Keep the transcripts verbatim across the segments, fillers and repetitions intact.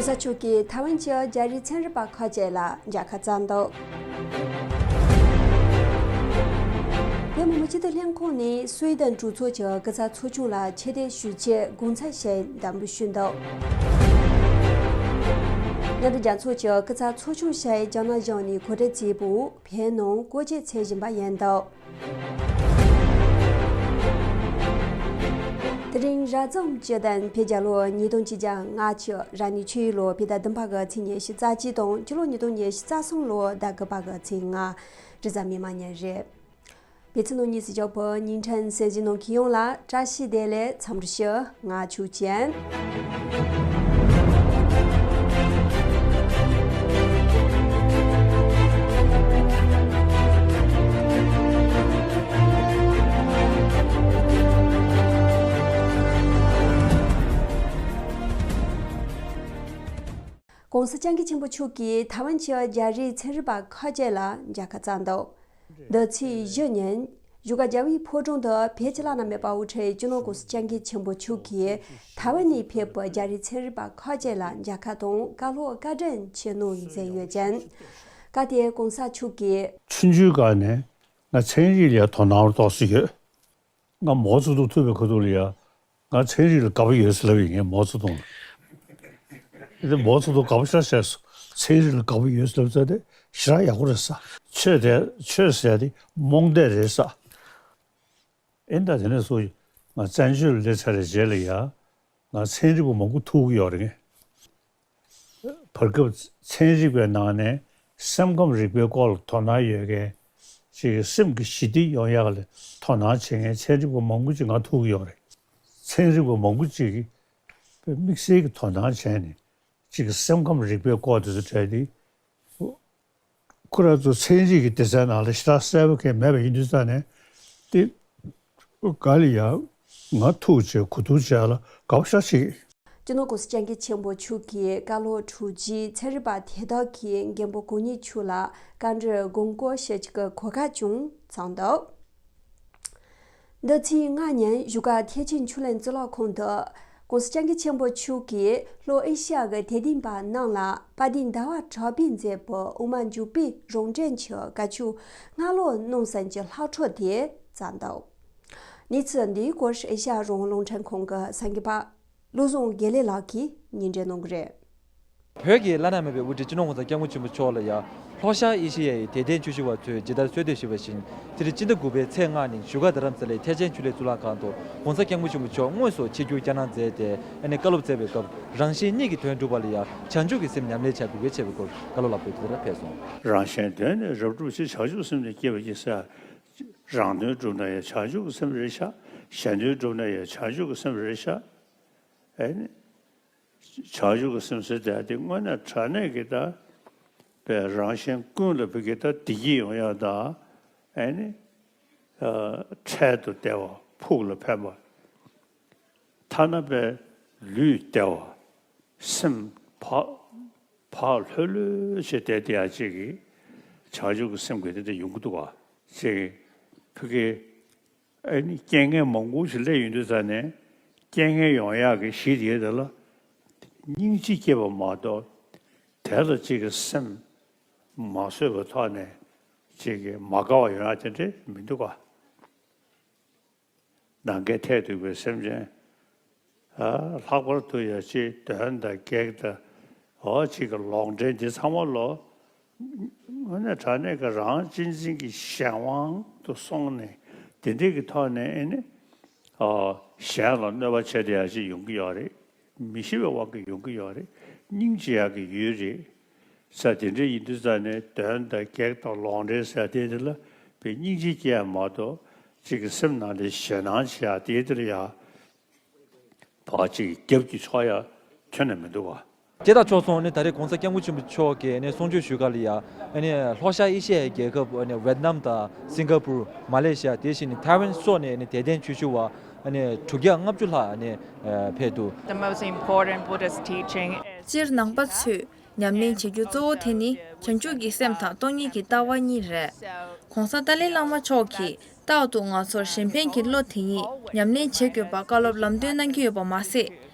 ས་ཕྱོགས་ཀྱིས་ཐའེ་ཝན་གྱི་རྒྱ་རིགས་ཚན་རིག་པ་ཁག་ཅིག་ལ་མཇལ་ཁ་བསྩལ་འདུག་བོད་མི་མང་སྤྱི་འཐུས་ལྷན་ཁང་ནས་སུའེ་ཏེན་གྲོས་ཚོགས་ཀྱི་སྐུ་ཚབ་ཚོགས་ཆུང་ལ་ཆེ་བསྟོད་ཞུ་ཆེད་དགོངས་ཚུལ་ཞིག་འདེམས་འབུལ་ཞུས་འདུག་མཉམ་འབྲེལ་རྒྱལ་ཚོགས་ཀྱི་སྐུ་ཚབ་ཚོགས་ཆུང་ཞིག་རྒྱ་ནག་གཞུང་ནས་གོ་སྒྲིག་བྱས་པའི་བོད་ནང་སྐོར་སྐྱོད་མཛད་བཞིན་པ་ཡིན་འདུག་དེ་རིང་རབ་བྱུང་སྤྱི་ཟླ་བརྒྱད་པའི་ལོ་ཉིས་སྟོང་ཆིག་བརྒྱ་ལྔ་བཅུ་རབ་གནས་ཆུ་ཡོས་ལོ་བོད་ཟླ་བདུན་པ་གི་ཚེས་ཉི་ཤུ་རྩ་གཅིག་དང་། སྤྱི་ལོ་ཉིས་སྟོང་ཉི་ཤུ་རྩ་གསུམ་ལོ་ཟླ་དགུ་པ་གི་ཚེས་ལྔ། རེས་གཟའ་མིག་དམར་ཉིན་རེད། བོད་ཕྱི་ནང་གཉིས་སུ་བཞུགས་པའི་བརྙན་འཕྲིན་གསན་གཟིགས་གནང་མཁན་ཡོངས་ལ་བཀྲ་ཤིས་བདེ་ལེགས་འཚམས་འདྲི་ཞུ། ང་ཆོས་ཅན། ༸གོང་ས་༸སྐྱབས་མགོན་ཆེན་པོ་མཆོག་གིས་ཐའེ་ཝན་གྱི་རྒྱ་རིགས་ཚན་རིག་པ་ཁག་ཅིག་ལ་མཇལ་ཁ་བསྩལ་འདུག་འདི་ཚེས་བཞི་ཉིན་བཞུགས་སྒར་རྒྱལ་བའི་ཕོ་བྲང་དུ་བོད་ཀྱི་བླ་ན་མེད་པ་དབུ་ཁྲིད་སྤྱི་ནོར་༸གོང་ས་༸སྐྱབས་མགོན་ཆེན་པོ་མཆོག་གིས་ཐའེ་ཝན་ནས་ཕེབས་པའི་རྒྱ་རིགས་ཚན་རིག་པ་ཁག་ཅིག་ལ་མཇལ་ཁ་དང་བཀའ་སློབ་བཀའ་དྲིན་ཆེ་གནང་མཛད་ཡོད་ཅིང་། སྐབས་དེར་༸གོང་ས་མཆོག་གིས། ཆུང་ཆུང་སྒང་ནས་ང་ཚན་རིག་ལ་ཡང་དོ་སྣང་ཏོག་ཙམ་ཡོད། ང་མའོ་ཙེ་ཏུང་ཐུག་པའི་ཁ་ཐུག་ལ་ཡ། ང་ཚན་རིག་ལ་དགའ་པོ་ཡོད་ཟེར་ལབ་ཡིན། ངས་མའོ་ཙེ་ཏུང་ལ། དེ་མའོ་ཙེ་ཏུང་དགའ་པོ་ཞེ་དྲག་བྱས་སོང་། ཚན་རིག་ལ་དགའ་པོ་ཡོད་ཟེར་ལབ་ཚར་དེ་ཞེ་དྲག་ཡག་པོ་རེད་ས། ཆོས་དེ་ཆོས་ཟེར་ཡ་དེ་རྨོངས་དད་རེད་ས། ཨེ་ད་དེ་ནས་བཟུང་ང་བཙན་བྱོལ་ལ་སླེབས་ཚར་བའི་རྗེས་ལ་ཡ། ང་ཚན་རིག་པ་མང་པོ་ཐུག་གི་ཡོད་རེད། ངས་བར་སྐབས་ཚན་རིག་པའི་ནང་ནས་སེམས་ཁམས་རིག་པའི་སྐོར་ལ་དོ་སྣང་ཡོད་མཁན་ཅིག་གི་སེམས་ཀྱི་ཞི་བདེ་ཡོང་ཡག་ལ་དོ་སྣང་བྱེད་མཁན་ཚན་རིག་པ་མང་པོ་ཅིག་ང་ཐུག་གི་ཡོད་རེད། ཚན་རིག་པ་མང་པོ་ཅིག་གིས་དམིགས་བསལ་གྱི་དོ་སྣང་བྱས་ནས་ཅིག་གི་སེམས་ཁམས་རིག་པའི་སྐོར་དེ་ཚོ་བྲིས་ཏེ། ཁོ་རང་ཚོ་ཚན་རིག་གི་སྡེ་ཚན་ནང་ལ་ཞེ་དྲག་གསལ་པོ་གང་མེད་པ་ཡིན་དུས་ཙང་ནས་དེ་ག་ལ་ཡང་ང་ཐུག་བྱས་གོ་བསྡུར་བྱས་ལ་དགའ་པོ་ཞེ་དྲག་བྱེད། སྤྱི་ནོར་༸གོང་ས་༸སྐྱབས་མགོན་ཆེན་པོ་མཆོག་གིས་བཀའ་སློབ་གྲོལ་རྗེས་ཚན་རིག་པ་དེ་དག་གིས་མགོན་པོ་གང་ཉིད་མཆོག་ལ་བཀའ་འདྲི་དགོངས་སྐོར་ཞུ་རྒྱུ་གི་གོ་སྐབས་ཀྱང་བྱུང་འདུག་འདི་ཚེས་ལྔ་ཉིན་བཞུགས་སྒར་ཐེག་ཆེན་ཆོས་གླིང་གཙུག་ལག་ཁང་དུ་༸གོང་ས་༸སྐྱབས་མགོན་ཆེན་པོ་མཆོག་གིས་ལྷོ་ཨེ་ཤི་ཡ་གི་དད་ལྡན་པ་རྣམས་ལ་དཔལ་ལྡན་ཟླ་བ་གྲགས་པས་མཛད་པའི་དབུ་མ་འཇུག་པའི་རང་འགྲེལ་གྱི་དཀའ་ཆོས་སྔ་ལོ་ནང་ཟིན་གྱི་ལྷག་འཕྲོ་དེ་བསྩལ་འདུག་གནས་ཚུལ་འདི་སྐོར་ཨེ་ཤ་ཡ་རང་དབང་རླུང་འཕྲིན་ཁང་གི་གསར་འགོད་པ་བློ་བཟང་དགེ་ལེགས་ལགས་ཀྱིས་སྙན་སྒྲོན་གནང་གི་རེད། བོད་ཀྱི་བླ་ན་མེད་པའི་དབུ་ཁྲིད་སྤྱི་ནོར་༸གོང་ས་༸སྐྱབས་མགོན་ཆེན་པོ་མཆོག་ལ་ཡ། ལྷོ་ཤར་ཨེ་ཤེ་ཡའི་དད་ལྡན་ཆོས་ཞུ་བ་ཚོས་ཇི་ལྟར་གསོལ་འདེབས་ཞུས་པ་བཞིན། སྤྱི་ཟླ་སྤྱི་ཟླ་དགུ་པའི་ཚེས་ལྔ་ཉིན་བཞུགས་སྒར་རྡ་རམ་ས་ལའི་ཐེག་ཆེན་ཆོས་གླིང་གཙུག་ལག་ཁང་དུ་༸གོང་ས་༸སྐྱབས་མགོན་ཆེན་པོ་མཆོག་དངོས་སུ་ཆིབས་བསྒྱུར་བསྐྱངས་གནང་མཛད་དེ། ཨ་ནི་བཀའ་སློབ་སྩལ་བའི་སྐབས། རང་གཞན་གཉིས་ཀྱི་དོན་སྒྲུབ་པ་ལ་ཡ། བྱང་ཆུབ་ཀྱི་སེམས་ཉམས་ལེན་བྱ་དགོས་གལ་ཆེ་བའི་སྐོར་བཀའ་སློབ་ལམ་སྟོན་དེ་ལྟར་ཕེབས་སོང་། རང་གཞན་དོན་ནི་རབ་བསྒྲུབ་ཕྱིར། བྱང་ཆུབ་སེམས་ནི་བསྐྱེད་པར་བགྱི་ཟེར། རང་དོན་བསྒྲུབ་ན་ཡང་བྱང་ཆུབ་ཀྱི་སེམས་རེད་ཤག་གཞན་དོན་བསྒྲུབ་ན་ཡང་བྱང་ཆུབ་ཀྱི་སེམས་རེད་ཤག་ཨེ་ནི། བྱང་ཆུབ་ཀྱི་སེམས་ཟེར་དེ་དེ་དངོས་གནས་དྲང་གནས་ཀྱི་ད། པའི་རང་གཞན་ཀུན་ལ་བུ་གི་ད་བདེ་སྐྱིད་ཡོང་ཡག་ད། ཨེ་ནི། འཕྲལ་དུ་བདེ་བ་ཕུགས་ལ་ཕན་པ། ཐ་ན་པའི་ལུས་བདེ་བ། སེམས་བག་བག་ལྷོད་ལྷོད་བྱས་བསྡད་དེ་ཡག་ཅིག་གི། བྱང་ཆུབ་ཀྱི་སེམས་ཀྱི་དེ་འདྲ་ཡོང་གི་འདུག་ག་ཅིག་བུ་གི། ཨེ་ནི་རྐྱེན་ངན་མང་པོ་ཞིག་སླེབས་ཡོང་དུས་ཙང་ནས་རྐྱེན་ངན་ཡོང་ཡག་གི་གཞི་དེ་དེ་ལ་སྙིང་རྗེ་སྐྱེས་པ་མ་གཏོགས་དེ་ལ་གཅིག་གི་སེམས་མ་བཟོད་པའི་ཐོག་ནས་གཅིག་གི་མ་དགའ་བ་ཡོང་ཡག་དེ་འདྲ་མི་འདུག་ག་ནམ་མཁའི་མཐས་གཏུགས་པའི་སེམས་ཅན། ལྷག་པར་དུ་ཡ་གཅིག་གདོན་དང་བགེགས་དང་འོ་གཅིག་གི་ལོག་འདྲེན་འདི་ཚང་མ་ལོ། དངོས་གནས་དྲང་གནས་ཀྱི་རང་གཅེས་འཛིན་གྱི་གཞན་དབང་དུ་སོང་ནས་དེ་འདྲས་ཀྱི་ཐོག་ནས་ཨེ་ནི། གཞན་ལ་གནོད་པ་བྱས་ཏེ་ཡ་གཅིག་ཡོང་གི་ཡོད་རེད། མི་ཤེས་པའི་དབང་གིས་ཡོང་གི་ཡོད་རེད། སྙིང་རྗེ་ཡག་གི་ཡུལ་རེད། ས་དེ་འདྲས་ཡིན་དུས་ཙང་ནས་གདོན་དང་བགེགས་དང་ལོག་འདྲེན་ཟེར་དེ་དེ་ལ་པའི་སྙིང་རྗེ་སྐྱེ་ཡ་མ་གཏོགས་གཅིག་གི་སེམས་ནང་ལ་ཞེད་སྣང་བྱེད་ཡ་དེ་དེ་ལ་ཡ། བག་ཅིག་རྒྱབ་ཀྱི་ཆོག་ཡ་ཁྱོན་ནས་མི་འདུག་བ། དེ་དང་ཕྱོགས་མཚུངས་ནི་ད་རེས་༸གོང་ས་༸སྐྱབས་མགོན་ཆེན་པོ་མཆོག་གིས་ནི་གསུང་ཆོས་ཞུས་སྐབས་ལ་ཡ། ནི་ལྷོ་ཤར་ཨེ་ཤི་ཡའི་རྒྱལ་ཁབ་ནི་ཝེད་ནམ་དང་སིང་ག་པུར། མ་ལེ་ཤི་ཡ། དེ་བཞིན་ནི་ཐའེ་ཝན་སོགས་ནས་ནི་དད་ལྡན་ཆོས་ཞུ་བ་ནི་དྲུག་བརྒྱ་ལྔ་བཅུ་ལྷག་ནི་ཕེབས་འདུག The most important Buddhist teaching is སྤྱིར་ནང་པ་ཚོས་ཉམས་ལེན་བྱེད་རྒྱུ་གཙོ་བོ་དེ་ནི་བྱང་ཆུབ་ཀྱི་སེམས་དང་སྟོང་ཉིད་ཀྱི་ལྟ་བ་གཉིས་རེད། ༸གོང་ས་ཏཱ་ལའི་བླ་མ་མཆོག་གིས་རྟག་ཏུ་ང་ཚོར་གཞན་ཕན་གྱི་བློ་དེ་ཉིད་ཉམས་ལེན་བྱེད་དགོས་པ་བཀའ་སློབ་ལམ་སྟོན་གནང་གི་ཡོད་པ་མ་ཟད།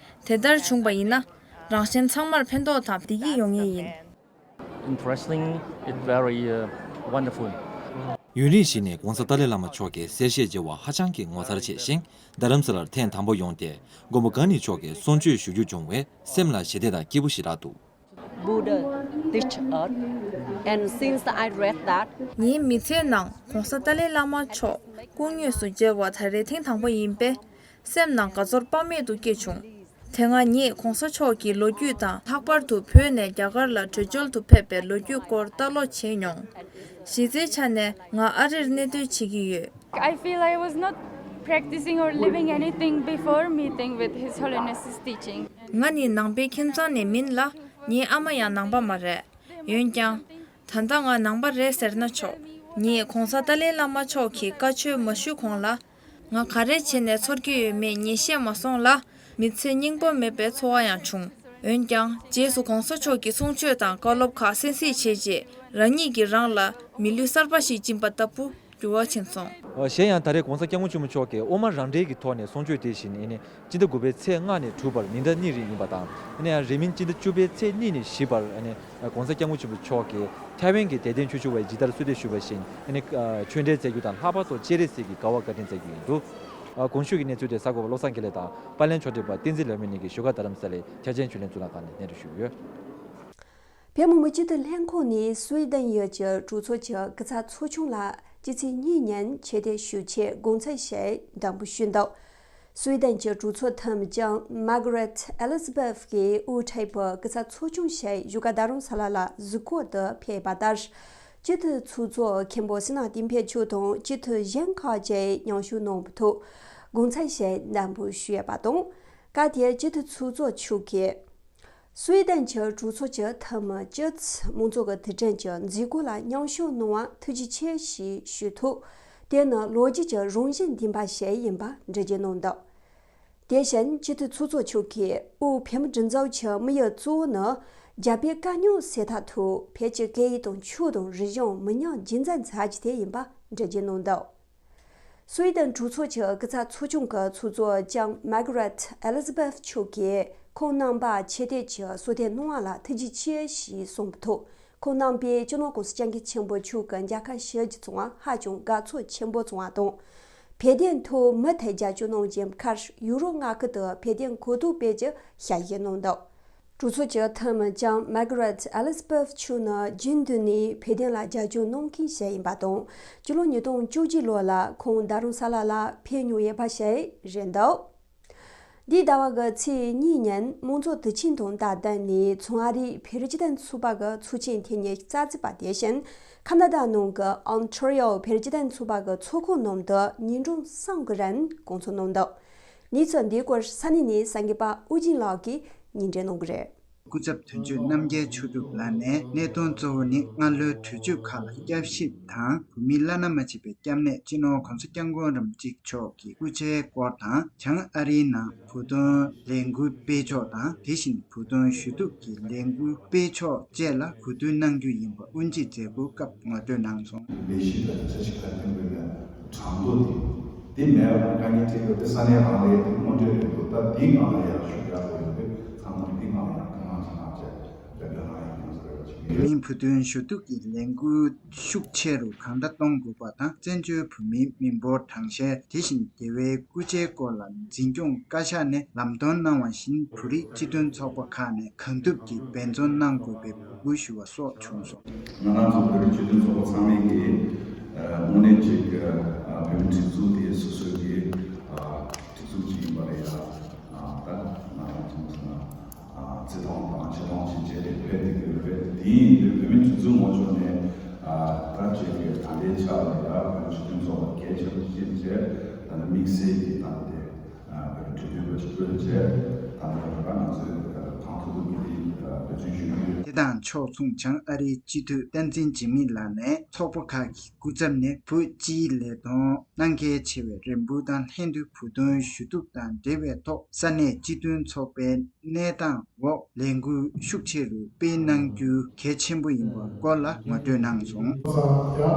དེ་ལྟར་བྱུང་བ་ཡིན་ན། རང་གཞན་ཚང་མར་ཕན་ཐོགས་དང་བདེ་སྐྱིད་ཡོང་ངེས་ཡིན། Interesting, it's very, uh, wonderful. ཡུན་རིང་ཞིག་ནས་༧གོང་ས་ཏཱ་ལའི་བླ་མ་མཆོག་གི་གསལ་བཤད་བྱ་བ་ཧ་ཅང་གི་ངོ་མཚར་ཆེ་ཞིང་། རྡ་རམ་ས་ལར་ཐེངས་དང་པོ་ཡོང་སྟེ་མགོན་པོ་གང་ཉིད་མཆོག་གི་གསུང་ཆོས་ཞུ་རྒྱུ་བྱུང་བས་སེམས་ལ་ཞི་བདེ་དང་སྐྱིད་པོ་ཞིག་རག་འདུག Buddha teach us, and since I read that, ངའི་མི་ཚེའི་ནང་༧གོང་ས་ཏཱ་ལའི་བླ་མ་མཆོག་སྐུ་དངོས་སུ་མཇལ་བ་ད་རེས་ཐེངས་དང་པོ་ཡིན་པས། སེམས་ནང་དགའ་ཚོར་དཔག་མེད་དུ་སྐྱེས་བྱུང་། དེ་སྔ་ངས་༧གོང་ས་མཆོག་གི་ལོ་རྒྱུས་དང་། ལྷག་པར་དུ་བོད་ནས་རྒྱ་གར་ལ་བྲོས་བྱོལ་དུ་ཕེབས་པའི་ལོ་རྒྱུས་སྐོར་ལྟ་ཀློག་བྱས་མྱོང་། གཞི་རྩའི་ཆ་ནས་ང་ཨ་རིར་གནས་སྡོད་བྱེད་ཀྱི་ཡོད། I feel I was not practicing or living anything before meeting with His Holiness's teaching. ང་ནི་ནང་པའི་ཁྱིམ་ཚང་ནས་མིན་ལ། ངའི་ཨ་མ་ཡང་ནང་པ་མ་རེད། འོན་ཀྱང་། ད་ལྟ་ང་ནང་པ་རེད་ཟེར་ན་ཆོག་ངས་༧གོང་ས་ཏཱ་ལའི་བླ་མ་མཆོག་གི་བཀའ་ཆོས་མ་ཞུས་གོང་ལ། ང་ག་རེ་བྱས་ནས་ཚོར་གྱི་ཡོད་མེད་ངས་ཤེས་མ་སོང་ལ། མི་ཚེ་སྙིང་པོ་མེད་པའི་ཚོར་བ་ཡང་བྱུང་། འོན་ཀྱང་། རྗེས་སུ་༧གོང་ས་མཆོག་གི་གསུང་ཆོས་དང་བཀའ་སློབ་ཁག་གསན་གཟིགས་བྱས་རྗེས། རང་ཉིད་ཀྱིས་རང་ལ་མི་ལུས་གསར་པ་ཞིག་སྦྱིན་པ་ལྟ་བུ་འགྱུར་བ་ཕྱིན་སོང་། གཞན་ཡང་ད་རེས་༧གོང་ས་༧སྐྱབས་མགོན་ཆེན་པོ་མཆོག་གིས་དབུ་མ་རང་འགྲེལ་གྱི་ཐོག་ནས་གསུང་ཆོས་དེ་བཞིན་ཨེ་ནི། སྤྱི་ཟླ་དགུ་པའི་ཚེས་ལྔ་ནས་དྲུག་བར་ཉིན་གྲངས་གཉིས་རིང་ཡིན་པ་དང་། ཨ་ནི་ཡང་རིང་མིན་སྤྱི་ཟླ་བཅུ་པའི་ཚེས་གཉིས་ནས་བཞི་བར་ཨ་ནི་༧གོང་ས་༧སྐྱབས་མགོན་ཆེན་པོ་མཆོག་གིས་ཐའེ་ཝན་གྱི་དད་ལྡན་ཆོས་ཞུ་བ་ཇི་ལྟར་གསོལ་འདེབས་ཞུས་པ་བཞིན་ཨ་ནི་ཆོས་འབྲེལ་མཛད་རྒྱུ་དང་། ལྷག་པར་དུ་སྤྱན་རས་གཟིགས་ཀྱི་དགའ་བ་བཀའ་དྲིན་མཛད་རྒྱུ་ཡིན་འདུག་གོང་ཞུས་ཀྱི་གནས་ཚུལ་དེ་གསར་འགོད་པ་བློ་བཟང་དགེ་ལེགས་དང་། པར་ལེན་ཕྱོགས་སྒྲིག་པ་བསྟན་འཛིན་ལྷ་མོ་གཉིས་ཀྱིས་བཞུགས་སྒར་རྡ་རམ་ས་ལའི་འཆར་ཅན་ཆོས་གླིང་གཙུག་ལག་ཁང་ནས་སྙན་སྒྲོན་ཞུས་ཡོད། བོད་མི་མང་སྤྱི་འཐུས་ལྷན་ཁང་ནས་སུའེ་ཏེན་ཡུལ་གྱི་གྲོས་ཚོགས་ཀྱི་སྐུ་ཚབ་ཚོགས་ཆུང་ལ་སྤྱི་ཚེས་གཉིས་ཉིན་ཆེད་དེ་ཞུ་ཆེད་དགོངས་ཚུལ་ཞིག་འདོན་སྤྲོད་ཞུས་འདུག་སུའེ་ཏེན་གྱི་གྲོས་ཚོགས་འཐུས་མི་ལྕམ་མཱ་གྷ་རེད་ཨེ་ལི་ཛ་བེཐ་གིས་དབུ་ཁྲིད་པའི་སྐུ་ཚབ་ཚོགས་ཆུང་ཞིག་བཞུགས་སྒར་རྡ་རམ་ས་ལ་ལ་གཟིགས་སྐོར་དུ་ཕེབས་པ་ལྟར། སྤྱི་འཐུས་ཚོགས་གཙོ་མཁན་པོ་བསོད་ནམས་བསྟན་འཕེལ་མཆོག་དང་སྤྱི་འཐུས་གཞན་ཁག་ཅིག་མཉམ་ཞུགས་གནང་བའི་ཐོག་དགོངས་ཚུལ་ཞིག་འདོན་སྤྲོད་ཞུས་ཡོད་པ་དང་། སྐབས་དེར་སྤྱི་འཐུས་ཚོགས་གཙོ་མཆོག་གིས། སུའེ་ཏེན་གྱི་གྲོས་ཚོགས་ཀྱི་འཐུས་མི་བཅུ་ཙམ་མང་ཚོགས་ཀྱི་དུས་དྲན་གྱི་མཛད་སྒོ་ལ་མཉམ་ཞུགས་གནང་བར་ཐུགས་རྗེ་ཆེ་ཞེས་ཞུ་ཐོག་དེ་ནི་ལོ་རྒྱུས་ཀྱི་རང་བཞིན་ལྡན་པ་ཞིག་ཡིན་པ་འགྲེལ་བརྗོད་གནང་འདུག་དེ་བཞིན་སྤྱི་འཐུས་ཚོགས་གཙོ་མཆོག་གིས་དབུས་བོད་མིའི་སྒྲིག་འཛུགས་ཀྱི་དམིགས་ཡུལ་གཙོ་བོ་ནི་རྒྱ་བོད་དཀའ་རྙོག་སེལ་ཐབས་ཐོག་བོད་ཀྱི་སྐད་ཡིག་དང་ཆོས་དང་རིག་གཞུང་མི་ཉམས་རྒྱུན་འཛིན་མཛད་རྒྱུ་དེ་ཡིན་པ་འགྲེལ་བརྗོད་གནང་འདུག་སུའེ་ཏེན་གྲོས་ཚོགས་ཀྱི་སྐུ་ཚབ་ཚོགས་ཆུང་གི་ཚོགས་གཙོ་ལྕམ་མཱ་གྷ་རེད་ཨེ་ལི་ཛ་བེཐ་མཆོག་གིས་ཁོང་རྣམ་པ་ཆེད་དེ་ཀྱི་གསོལ་སྟོན་གནང་བ་ལ་ཐུགས་རྗེ་ཆེ་ཞེས་གསུངས་པའི་ཐོག་ཁོང་རྣམ་པས་སྤྱི་ནོར་༧གོང་ས་༧སྐྱབས་མགོན་ཆེན་པོ་མཆོག་གི་མཇལ་ཁ་ཞུ་རྒྱུ་བྱུང་བར་ཧ་ཅང་དགའ་ཚོར་ཆེན་པོ་བྱུང་བ་དང་། བོད་དོན་ཐོག་མུ་མཐུད་རྒྱབ་སྐྱོར་གནང་རྒྱུའི་ཁར་ཡུ་རོབ་མངའ་ཁུལ་དུ་བོད་དོན་གོ་རྟོགས་སྤེལ་རྒྱུ་ཞལ་བཞེས་གནང་འདུག་གྲོས་ཚོགས་ཀྱི་འཐུས་མི་ལྕམ་མཱ་གྷ་རེད་ཨེ་ལི་ཛ་བེཐ་མཆོག་ནི་རྒྱུན་དུ་ནས་བོད་དོན་ལ་རྒྱབ་སྐྱོར་གནང་མཁན་ཞིག་ཡིན་པ་དང་། སྤྱི་ལོ་ཉིས་སྟོང་བཅུ་གཅིག་ལོ་ལ་ཁོང་རྡ་རམ་ས་ལ་ལ་ཕེབས་མྱོང་ཡོད་པ་ཞིག་རེད་འདུག་འདིའི་ཟླ་བ་གི་ཚེས་གཉིས་ཉིན་དམངས་གཙོ་དུས་ཆེན་དང་སྟབས་བསྟུན་ནས་བྱང་ཨ་རིའི་བོད་རིགས་སྤྱི་མཐུན་ཚོགས་པ་གི་ཚོགས་ཆེན་ཐེངས་ཉི་ཤུ་རྩ་གཅིག་པ་དེ་བཞིན་ཁ་ན་ཌ་ནང་གི་ཨོན་ཊ་རི་ཨོ་བོད་རིགས་སྤྱི་མཐུན་ཚོགས་པ་གི་ཚོགས་ཁང་ནང་དུ་ཉིན་གྲངས་གསུམ་གྱི་རིང་སྐོང་ཚོགས་གནང་འདུག་གནས་ཚུལ་འདིའི་སྐོར་ས་གནས་ནས་གསར་འགོད་པ་ཨུ་རྒྱན་ལགས་ཀྱིས་སྙན་སྒྲོན་གནང་གི་རེད། སྐུ་ཚབ་དོན་གཅོད་རྣམ་རྒྱལ་ཆོས་གྲུབ་ལགས་ནས་གནད་དོན་གཙོ་བོ་ནི་སྔ་ལོའི་གྲོས་ཆོད་ཁག་ལ་བསྐྱར་ཞིབ་དང་། བོད་མིའི་བླ་ན་མ་མཆིས་པའི་སྐྱབས་གནས་སྤྱི་ནོར་༧གོང་ས་༧སྐྱབས་མགོན་རིན་པོ་ཆེ་མཆོག་གི་སྐུ་ཕྱྭའི་སྐོར་དང་། བྱང་ཨ་རིའི་ནང་བོད་དོན་ལས་འགུལ་སྤེལ་ཕྱོགས་དང་། དེ་བཞིན་བོད་དོན་ཞུ་གཏུག་གི་ལས་འགུལ་སྤེལ་ཕྱོགས་བཅས་ལ་གོ་བསྡུར་གནང་རྒྱུ་ཡིན་པ་དབུ་འབྱེད་མཛད་སྒོའི་སྐབས་ངོ་སྤྲོད་གནང་སོང་། ལས་གཞི་དང་འཆར་གཞི་ག་རེ་བཏིང་དགོས་ན་གྲངས་ཐོ་དེ། དེ་མེད་པ་དཀའ་ངལ་འཕྲད་ཡོད་དེ་ས་གནས་རང་ལས་དེ་དངོས་འབྲེལ་ཡོད་འདུག་ད་དེའི་ངང་ལ་ཡར་ཞུ་ཡག་ཡོད་པས་ཚང་མ་དེའི་ངང་ལ་ཡར་ཐུགས་སྣང་ཆེ་གནང་བྱས་རྒྱབ་སྐྱོར་གནང་ཡག་ཡོང་ས་རེད་བྱེད་ཀྱི་ཡོད། མིན་བོད་དོན་ཞུ་གཏུག་གི་ལས་འགུལ་ཤུགས་ཆེ་རུ་གང་འདྲ་གཏོང་དགོས་པ་དང་། བཙན་བྱོལ་བོད་མིའི་མི་འབོར་གྲངས་བཤེར། དེ་བཞིན་རྒྱལ་བའི་སྐུ་ཕྱྭའི་སྐོར་ལ་འཛིན་སྐྱོང་བཀའ་ཤག་ནས་ལམ་སྟོན་གནང་བ་བཞིན། བོད་རིགས་སྤྱི་མཐུན་ཚོགས་པ་ཁག་ནས་གང་ཐུབ་ཀྱིས་འབད་བརྩོན་གནང་དགོས་པའི་འབོད་སྐུལ་ཞུ་བ་སོགས་བྱུང་སོང་། ང་རང་ཚོ་བོད་རིགས་སྤྱི་མཐུན་ཚོགས་པ་ཚང་མས་ཀྱིས་དངོས་གནས་ཅིག་བོད་མིའི་སྒྲིག་འཛུགས་དེ་སོ་སོའི་གི་སྒྲིག་འཛུགས་ཅིག་ཡིན་པ་རེད་ཡ། ད་ང་རང་ཚོ་ཚང་མ་བརྩི་མཐོང་དང་ཆེ་མཐོང་ཅིག་བྱས་ཏེ་ཕེབས་བསྡད་ཀྱི་ཡོད་རེད། དེ་ཡིན་དུས་བོད་མིའི་སྒྲིག་འཛུགས་ངོས་ཕྱོགས་ནས་ད་ཅིག་གི་ད་ལྟའི་ཆར་ལ་ཡ་བོད་མིའི་སྤྱི་མཐུན་ཚོགས་པ་གལ་ཆེན་པོ་ཞིག་བྱས། ད་ནི་དམིགས་བསལ་གྱི་ད་ལྟ་དེ། བོད་འབྲེལ་མཐུན་པ་ཞིག་བཀོད་རྗེས་ད་ལྟ་ང་ཚོས་གང་ཐུབ་ཐུབ་ཀྱིས་འབད་བརྩོན་ཞུ་གི་ཡོད། དེ་དང་ཕྱོགས་མཚུངས་བྱང་ཨ་རིའི་སྤྱི་འཐུས་བསྟན་འཛིན་འཇིགས་མེད་ལགས་ནས་ཚོགས་པ་ཁག་གི་སྐུ་ཚབ་ནས་བོད་སྤྱིའི་ལས་དོན་གནང་གལ་ཆེ་བའི་རིམ་སྤོར་དང་ལྷན་དུ་བོད་དོན་ཞུ་གཏུག་དང་འབྲེལ་བའི་ཐོག་ས་གནས་སྤྱི་མཐུན་ཚོགས་པའི་གནས་སྟངས་འོག་ལས་འགུལ་ཤུགས་ཆེ་རུ་སྤེལ་གནང་རྒྱུ་གལ་ཆེན་པོ་ཡིན་པའི་སྐོར་ལ་ངོ་སྤྲོད་གནང་སོང་། ཡང་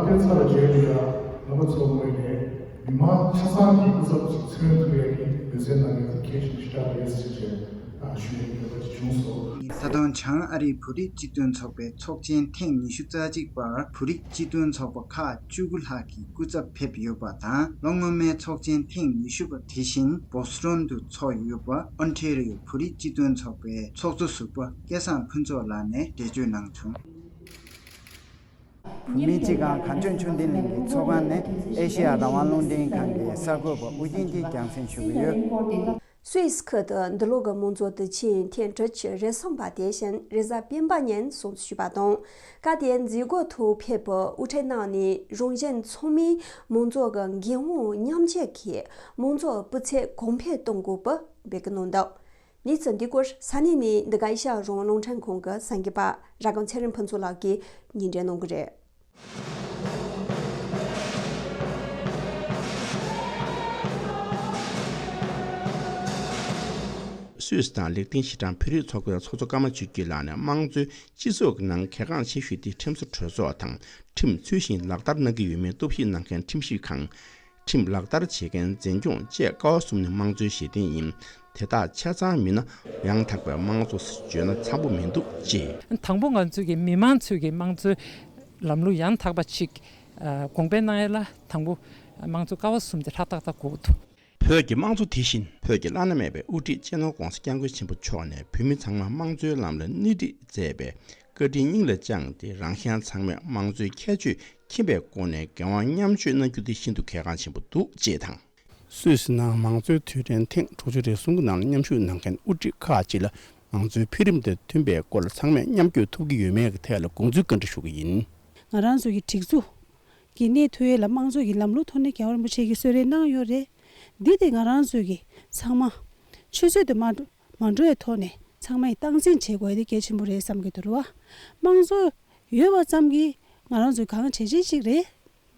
དཔེ་ཚར་རྗེས་ལ་ཡང་རྣམ་པ་ཚོ་ངོས་ནས་མི་མང་ཆ་ཚང་གི་སྐུ་ཚབ་ཅིག་མཚོན་ཐུབ་ཡག་གི་འབད་བརྩོན་གནང་ཡག་དེ་གལ་ཆེན་པོ་ཞེ་དྲག་རེད་ཟེར་བྱས། ཞུ་ཡས་འདོད་པ་ཅིག་བྱུང་སོང་། ད་དུང་བྱང་ཨ་རིའི་བོད་རིགས་སྤྱི་མཐུན་ཚོགས་པའི་ཚོགས་ཆེན་ཐེངས་ཉི་ཤུ་རྩ་གཅིག་པར་བོད་རིགས་སྤྱི་མཐུན་ཚོགས་པ་ཁག་བཅུ་དགུ་ལྷག་གི་སྐུ་ཚབ་ཕེབས་ཡོད་པ་དང་། ལོ་སྔོན་མའི་ཚོགས་ཆེན་ཐེངས་ཉི་ཤུ་པ་དེ་བཞིན་བོ་སི་ཊོན་དུ་ཚོགས་ཡོད་པ་ཨོན་ཊེ་རི་ཡོ་བོད་རིགས་སྤྱི་མཐུན་ཚོགས་པའི་ཚོགས་གཙོ་ཟུར་པ་སྐལ་བཟང་ཕུན་ཚོགས་ལགས་ནས་འགྲེལ་བརྗོད་གནང་བྱུང་། བོད་མིའི་སྤྱི་ཁང་གངས་ལྗོངས་ཆོས་ལྡན་གླིང་གི་ཚོགས་ཁང་ནས་ཨེ་ཤེ་ཡ་རང་དབང་རླུང་འཕྲིན་ཁང་གི་གསར་འགོད་པ་ཨུ་རྒྱན་གྱིས་རྒྱང་སྲིང་ཞུ་གི་ཡོད། སུད་སི་ཁུལ་དུ་འདི་ལོ་གི་མང་གཙོ་དུས་ཆེན་ཐེངས་དྲུག་ཅུ་རེ་གསུམ་པ་དེ་བཞིན་རེས་གཟའ་སྤེན་པ་ཉིན་སྲུང་བརྩི་ཞུས་པ་དང་། སྐབས་དེའི་མཛད་སྒོ་ཐོག་ཕེབས་པའི་དབུ་ཁྲིད་རྣམས་ནས་རང་བཞིན་ཚང་མས་མང་གཙོ་གི་འགན་དབང་མཉམ་སྤྱོད་ཀྱིས་མང་གཙོ་སྤུས་ཚད་གོང་འཕེལ་གཏོང་དགོས་པ་འབོད་སྐུལ་གནང་འདུག་གནས་ཚུལ་འདི་སྐོར་ས་གནས་ནས་འདི་ག་ཨེ་ཤ་ཡ་རང་དབང་རླུང་འཕྲིན་ཁང་གི་གསར་འགོད་པ་ར་སྒམ་ཚེ་རིང་ཕུན་ཚོགས་ལགས་ཀྱིས་སྙན་སྒྲོན་གནང་གི་རེད། སུད་སི་དང་ལིག་ཏེན་ཤི་ཊན་བོད་རིགས་ཚོགས་པའི་ཚོགས་གཙོ་ཀརྨ་ཆོས་སྐྱིད་ལགས་ནས་དམངས་གཙོའི་སྤྱི་ཚོགས་ཀྱི་ནང་གལ་འགངས་ཆེ་ཤོས་དེ་ཁྲིམས་བཟོ་གྲོས་ཚོགས་དང་ཁྲིམས་ཚུལ་བཞིན་ལག་བསྟར་གནང་གི་ཡོད་མེད་རྟོག་ཞིབ་གནང་མཁན་ཁྲིམས་ཞིབ་ཁང་། ཁྲིམས་ལག་བསྟར་བྱེད་མཁན་འཛིན་སྐྱོང་བཅས་ཀ་བ་གསུམ་ནི་དམངས་གཙོའི་གཞི་རྟེན་ཡིན། དེ་དག་ཆ་ཚང་མིན་ན་ཡང་དག་པའི་དམངས་གཙོ་ཞེས་བརྗོད་ན་འཚམ་པོ་མི་འདུག་ཅེས། དང་པོ་ང་ཚོས་ཀྱི་མི་མང་ཚོས་ཀྱི་དམངས་གཙོའི་ལམ་ལུགས་ཡང་དག་པ་ཅིག་ཨ་གོང་འཕེལ་གནང་ཡས་ལ་དང་པོ་དམངས་གཙོ་ཀ་བ་གསུམ་དེ་ཧྲག་ཏག་ཏག་དགོས་འདུག་བོད་ཀྱི་དམངས་གཙོ་དེ་བཞིན་བོད་ཀྱི་བླ་ན་མེད་པའི་དབུ་ཁྲིད་སྤྱི་ནོར་༧གོང་ས་༧སྐྱབས་མགོན་ཆེན་པོ་མཆོག་ནས་བོད་མི་ཚང་མ་དམངས་གཙོའི་ལམ་ལ་སྣེ་ཁྲིད་མཛད་པའི་བཀའ་དྲིན་སྙིང་ལ་བཅངས་ཏེ། རང་གཞན་ཚང་མས་དམངས་གཙོའི་ཁྱད་ཆོས་མཁྱེན་པའི་སྒོ་ནས་འགན་དབང་མཉམ་སྤྱོད་གནང་རྒྱུ་དེ་ཤིན་ཏུ་གལ་འགངས་ཆེན་པོ་འདུག་ཅེས་དང་། སུད་སི་ནང་མང་གཙོའི་དུས་དྲན་ཐེངས་དྲུག་ཅུ་རེ་གསུམ་གྱི་ནང་ལ་མཉམ་ཞུགས་གནང་མཁན་དབུ་ཁྲིད་ཁག་ཅིག་ལ་མང་གཙོའི་འཕེལ་རིམ་དང་མཐུན་པའི་སྐོར་ཚང་མས་མཉམ་སྐྱོད་ཐུབ་ཀྱི་ཡོད་མེད་ཀྱི་ཐད་ལ་དགོངས་ཚུལ་བཀའ་འདྲི་ཞུ་གི་ཡིན། ང་རང་ཚོ་གི་སྒྲིག་འཛུགས་ཀྱི་གནས་ཐུབ་ཡས་ལ་དམངས་གཙོ་གི་ལམ་ལུགས་ཐོག་ནས་རྒྱལ་བ་རིན་པོ་ཆེ་གིས་གསོལ་རས་གནང་ཡོད་རེད། འདི་དེ་ང་རང་ཚོ་གི་ཚང་མ་ཆུད་ཟོས་དུ་མ་མ་འགྲོ་བའི་ཐོག་ནས་ཚང་མས་སྟངས་འཛིན་བྱེད་དགོས་ཡ་དེ་གལ་ཆེན་པོ་རེད་བསམ་གྱི་འདུག་རེད་བ། དམངས་གཙོ་ཡོད་པ་ཙམ་གྱིས་ང་རང་ཚོའི་གང་བྱེད་ཆེད་ཅིག་རེད།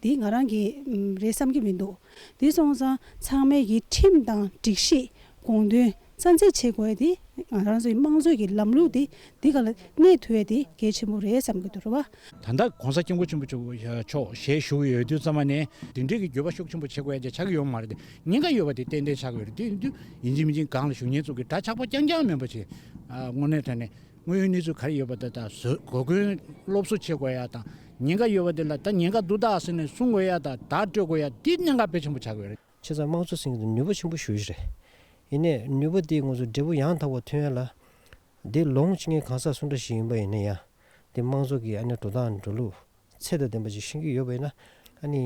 འདི་ང་རང་གི་ཨམ་རེད་བསམ་གྱི་མི་འདུག་འདི་སོང་ཙང་ཚང་མས་ཀྱི་ཁྲིམས་དང་སྒྲིག་གཞི་དགོངས་དོན་རྩ་འཛིན་བྱེད་དགོས་ཡ་དེ་ང་རང་ཚོའི་དམངས་གཙོ་གི་ལམ་ལུགས་དེ་འདི་ག་ལ་གནས་ཐུབ་ཡ་དེ་གལ་ཆེན་པོ་རེད་བསམ་གྱི་འདུག་རེད་བ། ད་ལྟ་༧གོང་ས་༧སྐྱབས་མགོན་ཆེན་པོ་མཆོག་ཞལ་བཞུགས་ཡོད་དུས་ཙམ་པ་ནས་འདི་འདྲའི་གི་འགྱོད་པ་ཤུགས་ཆེན་པོ་བྱེད་དགོས་ཡ་དེ་ཆགས་ཀྱི་ཡོད་མ་རེད་དེ། ཉེན་ཁ་ཡོད་པ་དེ་ཏན་ཏན་ཆགས་ཀྱི་ཡོད་རེད། དེ་ཡིན་དུས་ཡིན་གཅིག་མིན་གཅིག་སྒང་ལ་བཞུགས་མཁན་ཚོ་གི་འདྲ་ཆགས་པ་རྐྱང་རྐྱང་མིན་པ་བྱས། ཨ་དངོས་གནས་དྲང་གནས་དངོས་ཡོད་གནས་ཚུལ་ག་རེ་ཡོད་པ་དེ་དང་བཟོ་གོ་སྐོན་སློབ་གསོ་བྱེད་དགོས་ཡ་དང་། ཉེན་ཁ་ཡོད་པ་དེ་ལ་ད་ཉེན་ཁ་འདུག་ད་ཟེར་ནས་གསུང་དགོས་ཡ་དང་བརྡ་སྤྲོད་དགོས་ཡ་དེ་གནད་འགག་དཔེ་ཆེན་པོ་ཆགས་ཀྱི་ཡོད་རེད། བྱས་ཙང་དམངས་གཙོ་ཟེར་མཁན་དེ་ནུས་པ་ཆེན་པོ་ཞེ་པོ་ཅིག་རེད། ཡིན་ནའི་ནུས་པ་དེ་ང་ཚོ་འབྲས་བུ་ཡང་དག་པ་ཐོན་ཡ་ལ། འདི་ལོངས་སྤྱོད་མཁན་གང་ཟག་སུ་འདྲ་ཞིག་ཡིན་པ་ཡིན་ན་ཡང་། འདི་དམངས་གཙོ་གི་ཨ་ནི་འགྲོ་སྟངས་འགྲོ་ལུགས་ཚད་དང་ལྡན་པ་ཅིག་ཤེས་ཀྱི་ཡོད་པ་ཡིན་ན། ཨ་ནི་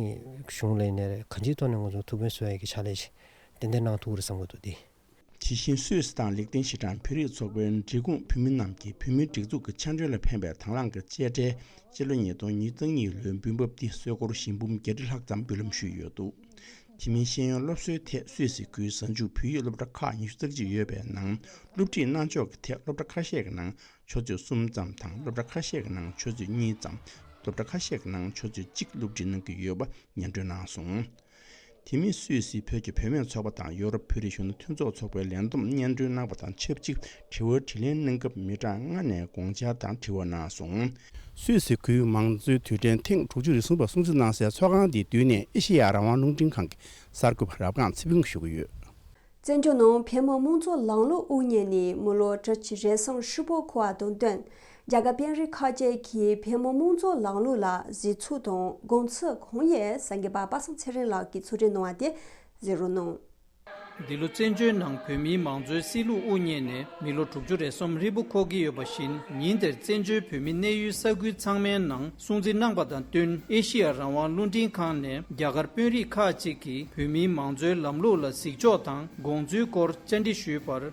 གཞུང་ལ་ཡིན་ནའི་རེད། གང་ཅིའི་ཐོག་ནས་ང་ཚོ་ཐུགས་ཕན་གསོས་ཡ་གི་ཕྱག་ལས་ཅིག་ཏན་ཏན་གནང་ཐུབ་ཀྱི་རེད་བསམ་གྱི་འདུག་སྟེ། དེ་བཞིན་སུད་སི་དང་ལིག་ཏེན་ཤི་ཊན་བོད་རིགས་ཚོགས་པའི་འབྲེལ་ཁུངས་བོད་མི་རྣམས་ཀྱིས་བོད་མིའི་སྒྲིག་འཛུགས་ཀྱི་ཕྱག་འབྲེལ་ལ་ཕན་པའི་དང་བླངས་ཀྱི་དཔྱ་ཁྲལ་སྤྱི་ལོ་ཉིས་སྟོང་ཉི་ཤུ་རྩ་གཉིས་ལོའི་འབུལ་འབབ་སྟེ་སོལ་སྒོར་ཞིང་འབུམ་བརྒྱད་ཁྲི་ལྷག་ཙམ་འབུལ་ལམ་ཞུས་ཡོད་འདུག་དེ་མིན་ཤེས་ཡོན་སློབ་གསོའི་ཐད་སུད་སི་ཁུལ་གཟའ་མཇུག་བོད་ཡིག་སློབ་གྲྭ་ཁག་ཉི་ཤུ་རྩ་གཅིག་ཡོད་པའི་ནང་སློབ་ཁྲིད་གནང་ཕྱོགས་ཀྱི་ཐད་སློབ་གྲྭ་ཁ་ཤས་ཀྱི་ནང་ཆུ་ཚོད་གསུམ་ཙམ་དང་སློབ་གྲྭ་ཁ་ཤས་ཀྱི་ནང་ཆུ་ཚོད་གཉིས་ཙམ། སློབ་གྲྭ་ཁ་ཤས་ཀྱི་ནང་ཆུ་ཚོད་གཅིག་སློབ་ཁྲིད་གནང་གི་ཡོད་པ་སྙན་སྒྲོན་གནང་སོང་། དེ་མིན་སུད་སིའི་བོད་ཀྱི་བུད་མེད་ཚོགས་པ་དང་ཡོ་རོབ་བོད་རིགས་གཞོན་ནུ་མཐུན་ཚོགས་ཚོགས་པའི་ལས་བསྡོམས་སྙན་སྒྲོན་གནང་བ་དང་ཆབས་ཅིག་དྲི་བ་དྲིས་ལན་གནང་སྐབས་མི་གྲངས་ལྔ་ནས་དགོངས་འཆར་དང་དྲི་བ་གནང་སོང་། སུད་སི་ཁུལ་མང་གཙོའི་དུས་དྲན་ཐེངས་དྲུག་ཅུ་རེ་གསུམ་པ་སྲུང་བརྩི་གནང་སའི་ཚོགས་ཁང་འདིའི་མདུན་ནས་ཨེ་ཤེ་ཡ་རང་དབང་རླུང་འཕྲིན་ཁང་གི་གསར་འགོད་པ་རབ་སྒང་ཚེ་ཕུན་ཞུ་གི་ཡོད། བཙན་བྱོལ་ནང་བོད་མི་དམངས་གཙོ་ལམ་ལུགས་དབུ་བརྙེས་ནས་མི་ལོ་དྲུག་ཅུ་རེ་གསུམ་ཧྲིལ་པོ་འཁོར་བ་དང་བསྟུན། རྒྱ་གར་དཔོན་རིགས་ཁག་ཅིག་གིས་བོད་མི་དམངས་གཙོ་ལམ་ལུགས་ལ་གཟིགས་ཚུལ་དང་དགོངས་ཚུལ་གང་ཡོད་གསར་འགོད་པ་པ་སངས་ཚེ་རིང་ལགས་ཀྱིས་ཚོགས་དྲན་གནང་བ་དེ་གཟིགས་རོགས་གནང་། འདི་ལོ་བཙན་བྱོལ་ནང་བོད་མིའི་མང་གཙོའི་སྲིད་ལུགས་དབུ་བརྙེས་ནས་མི་ལོ་དྲུག་ཅུ་རེ་གསུམ་ཧྲིལ་པོ་འཁོར་གྱི་ཡོད་པ་བཞིན། ཉིན་དེར་བཙན་བྱོལ་བོད་མི་གནས་ཡུལ་ས་ཁུལ་ཚང་མའི་ནང་སྲུང་བརྩི་གནང་པ་དང་བསྟུན། ཨེ་ཤེ་ཡ་རང་དབང་རླུང་འཕྲིན་ཁང་ནས་རྒྱ་གར་དཔོན་རིགས་ཁག་ཅིག་གིས་བོད་མིའི་མང་གཙོའི་ལམ་ལུགས་ལ་གཟིགས་ཕྱོགས་དང་དགོངས་ཚུལ་སྐོར་བཅར་འདྲི་ཞུས་པར།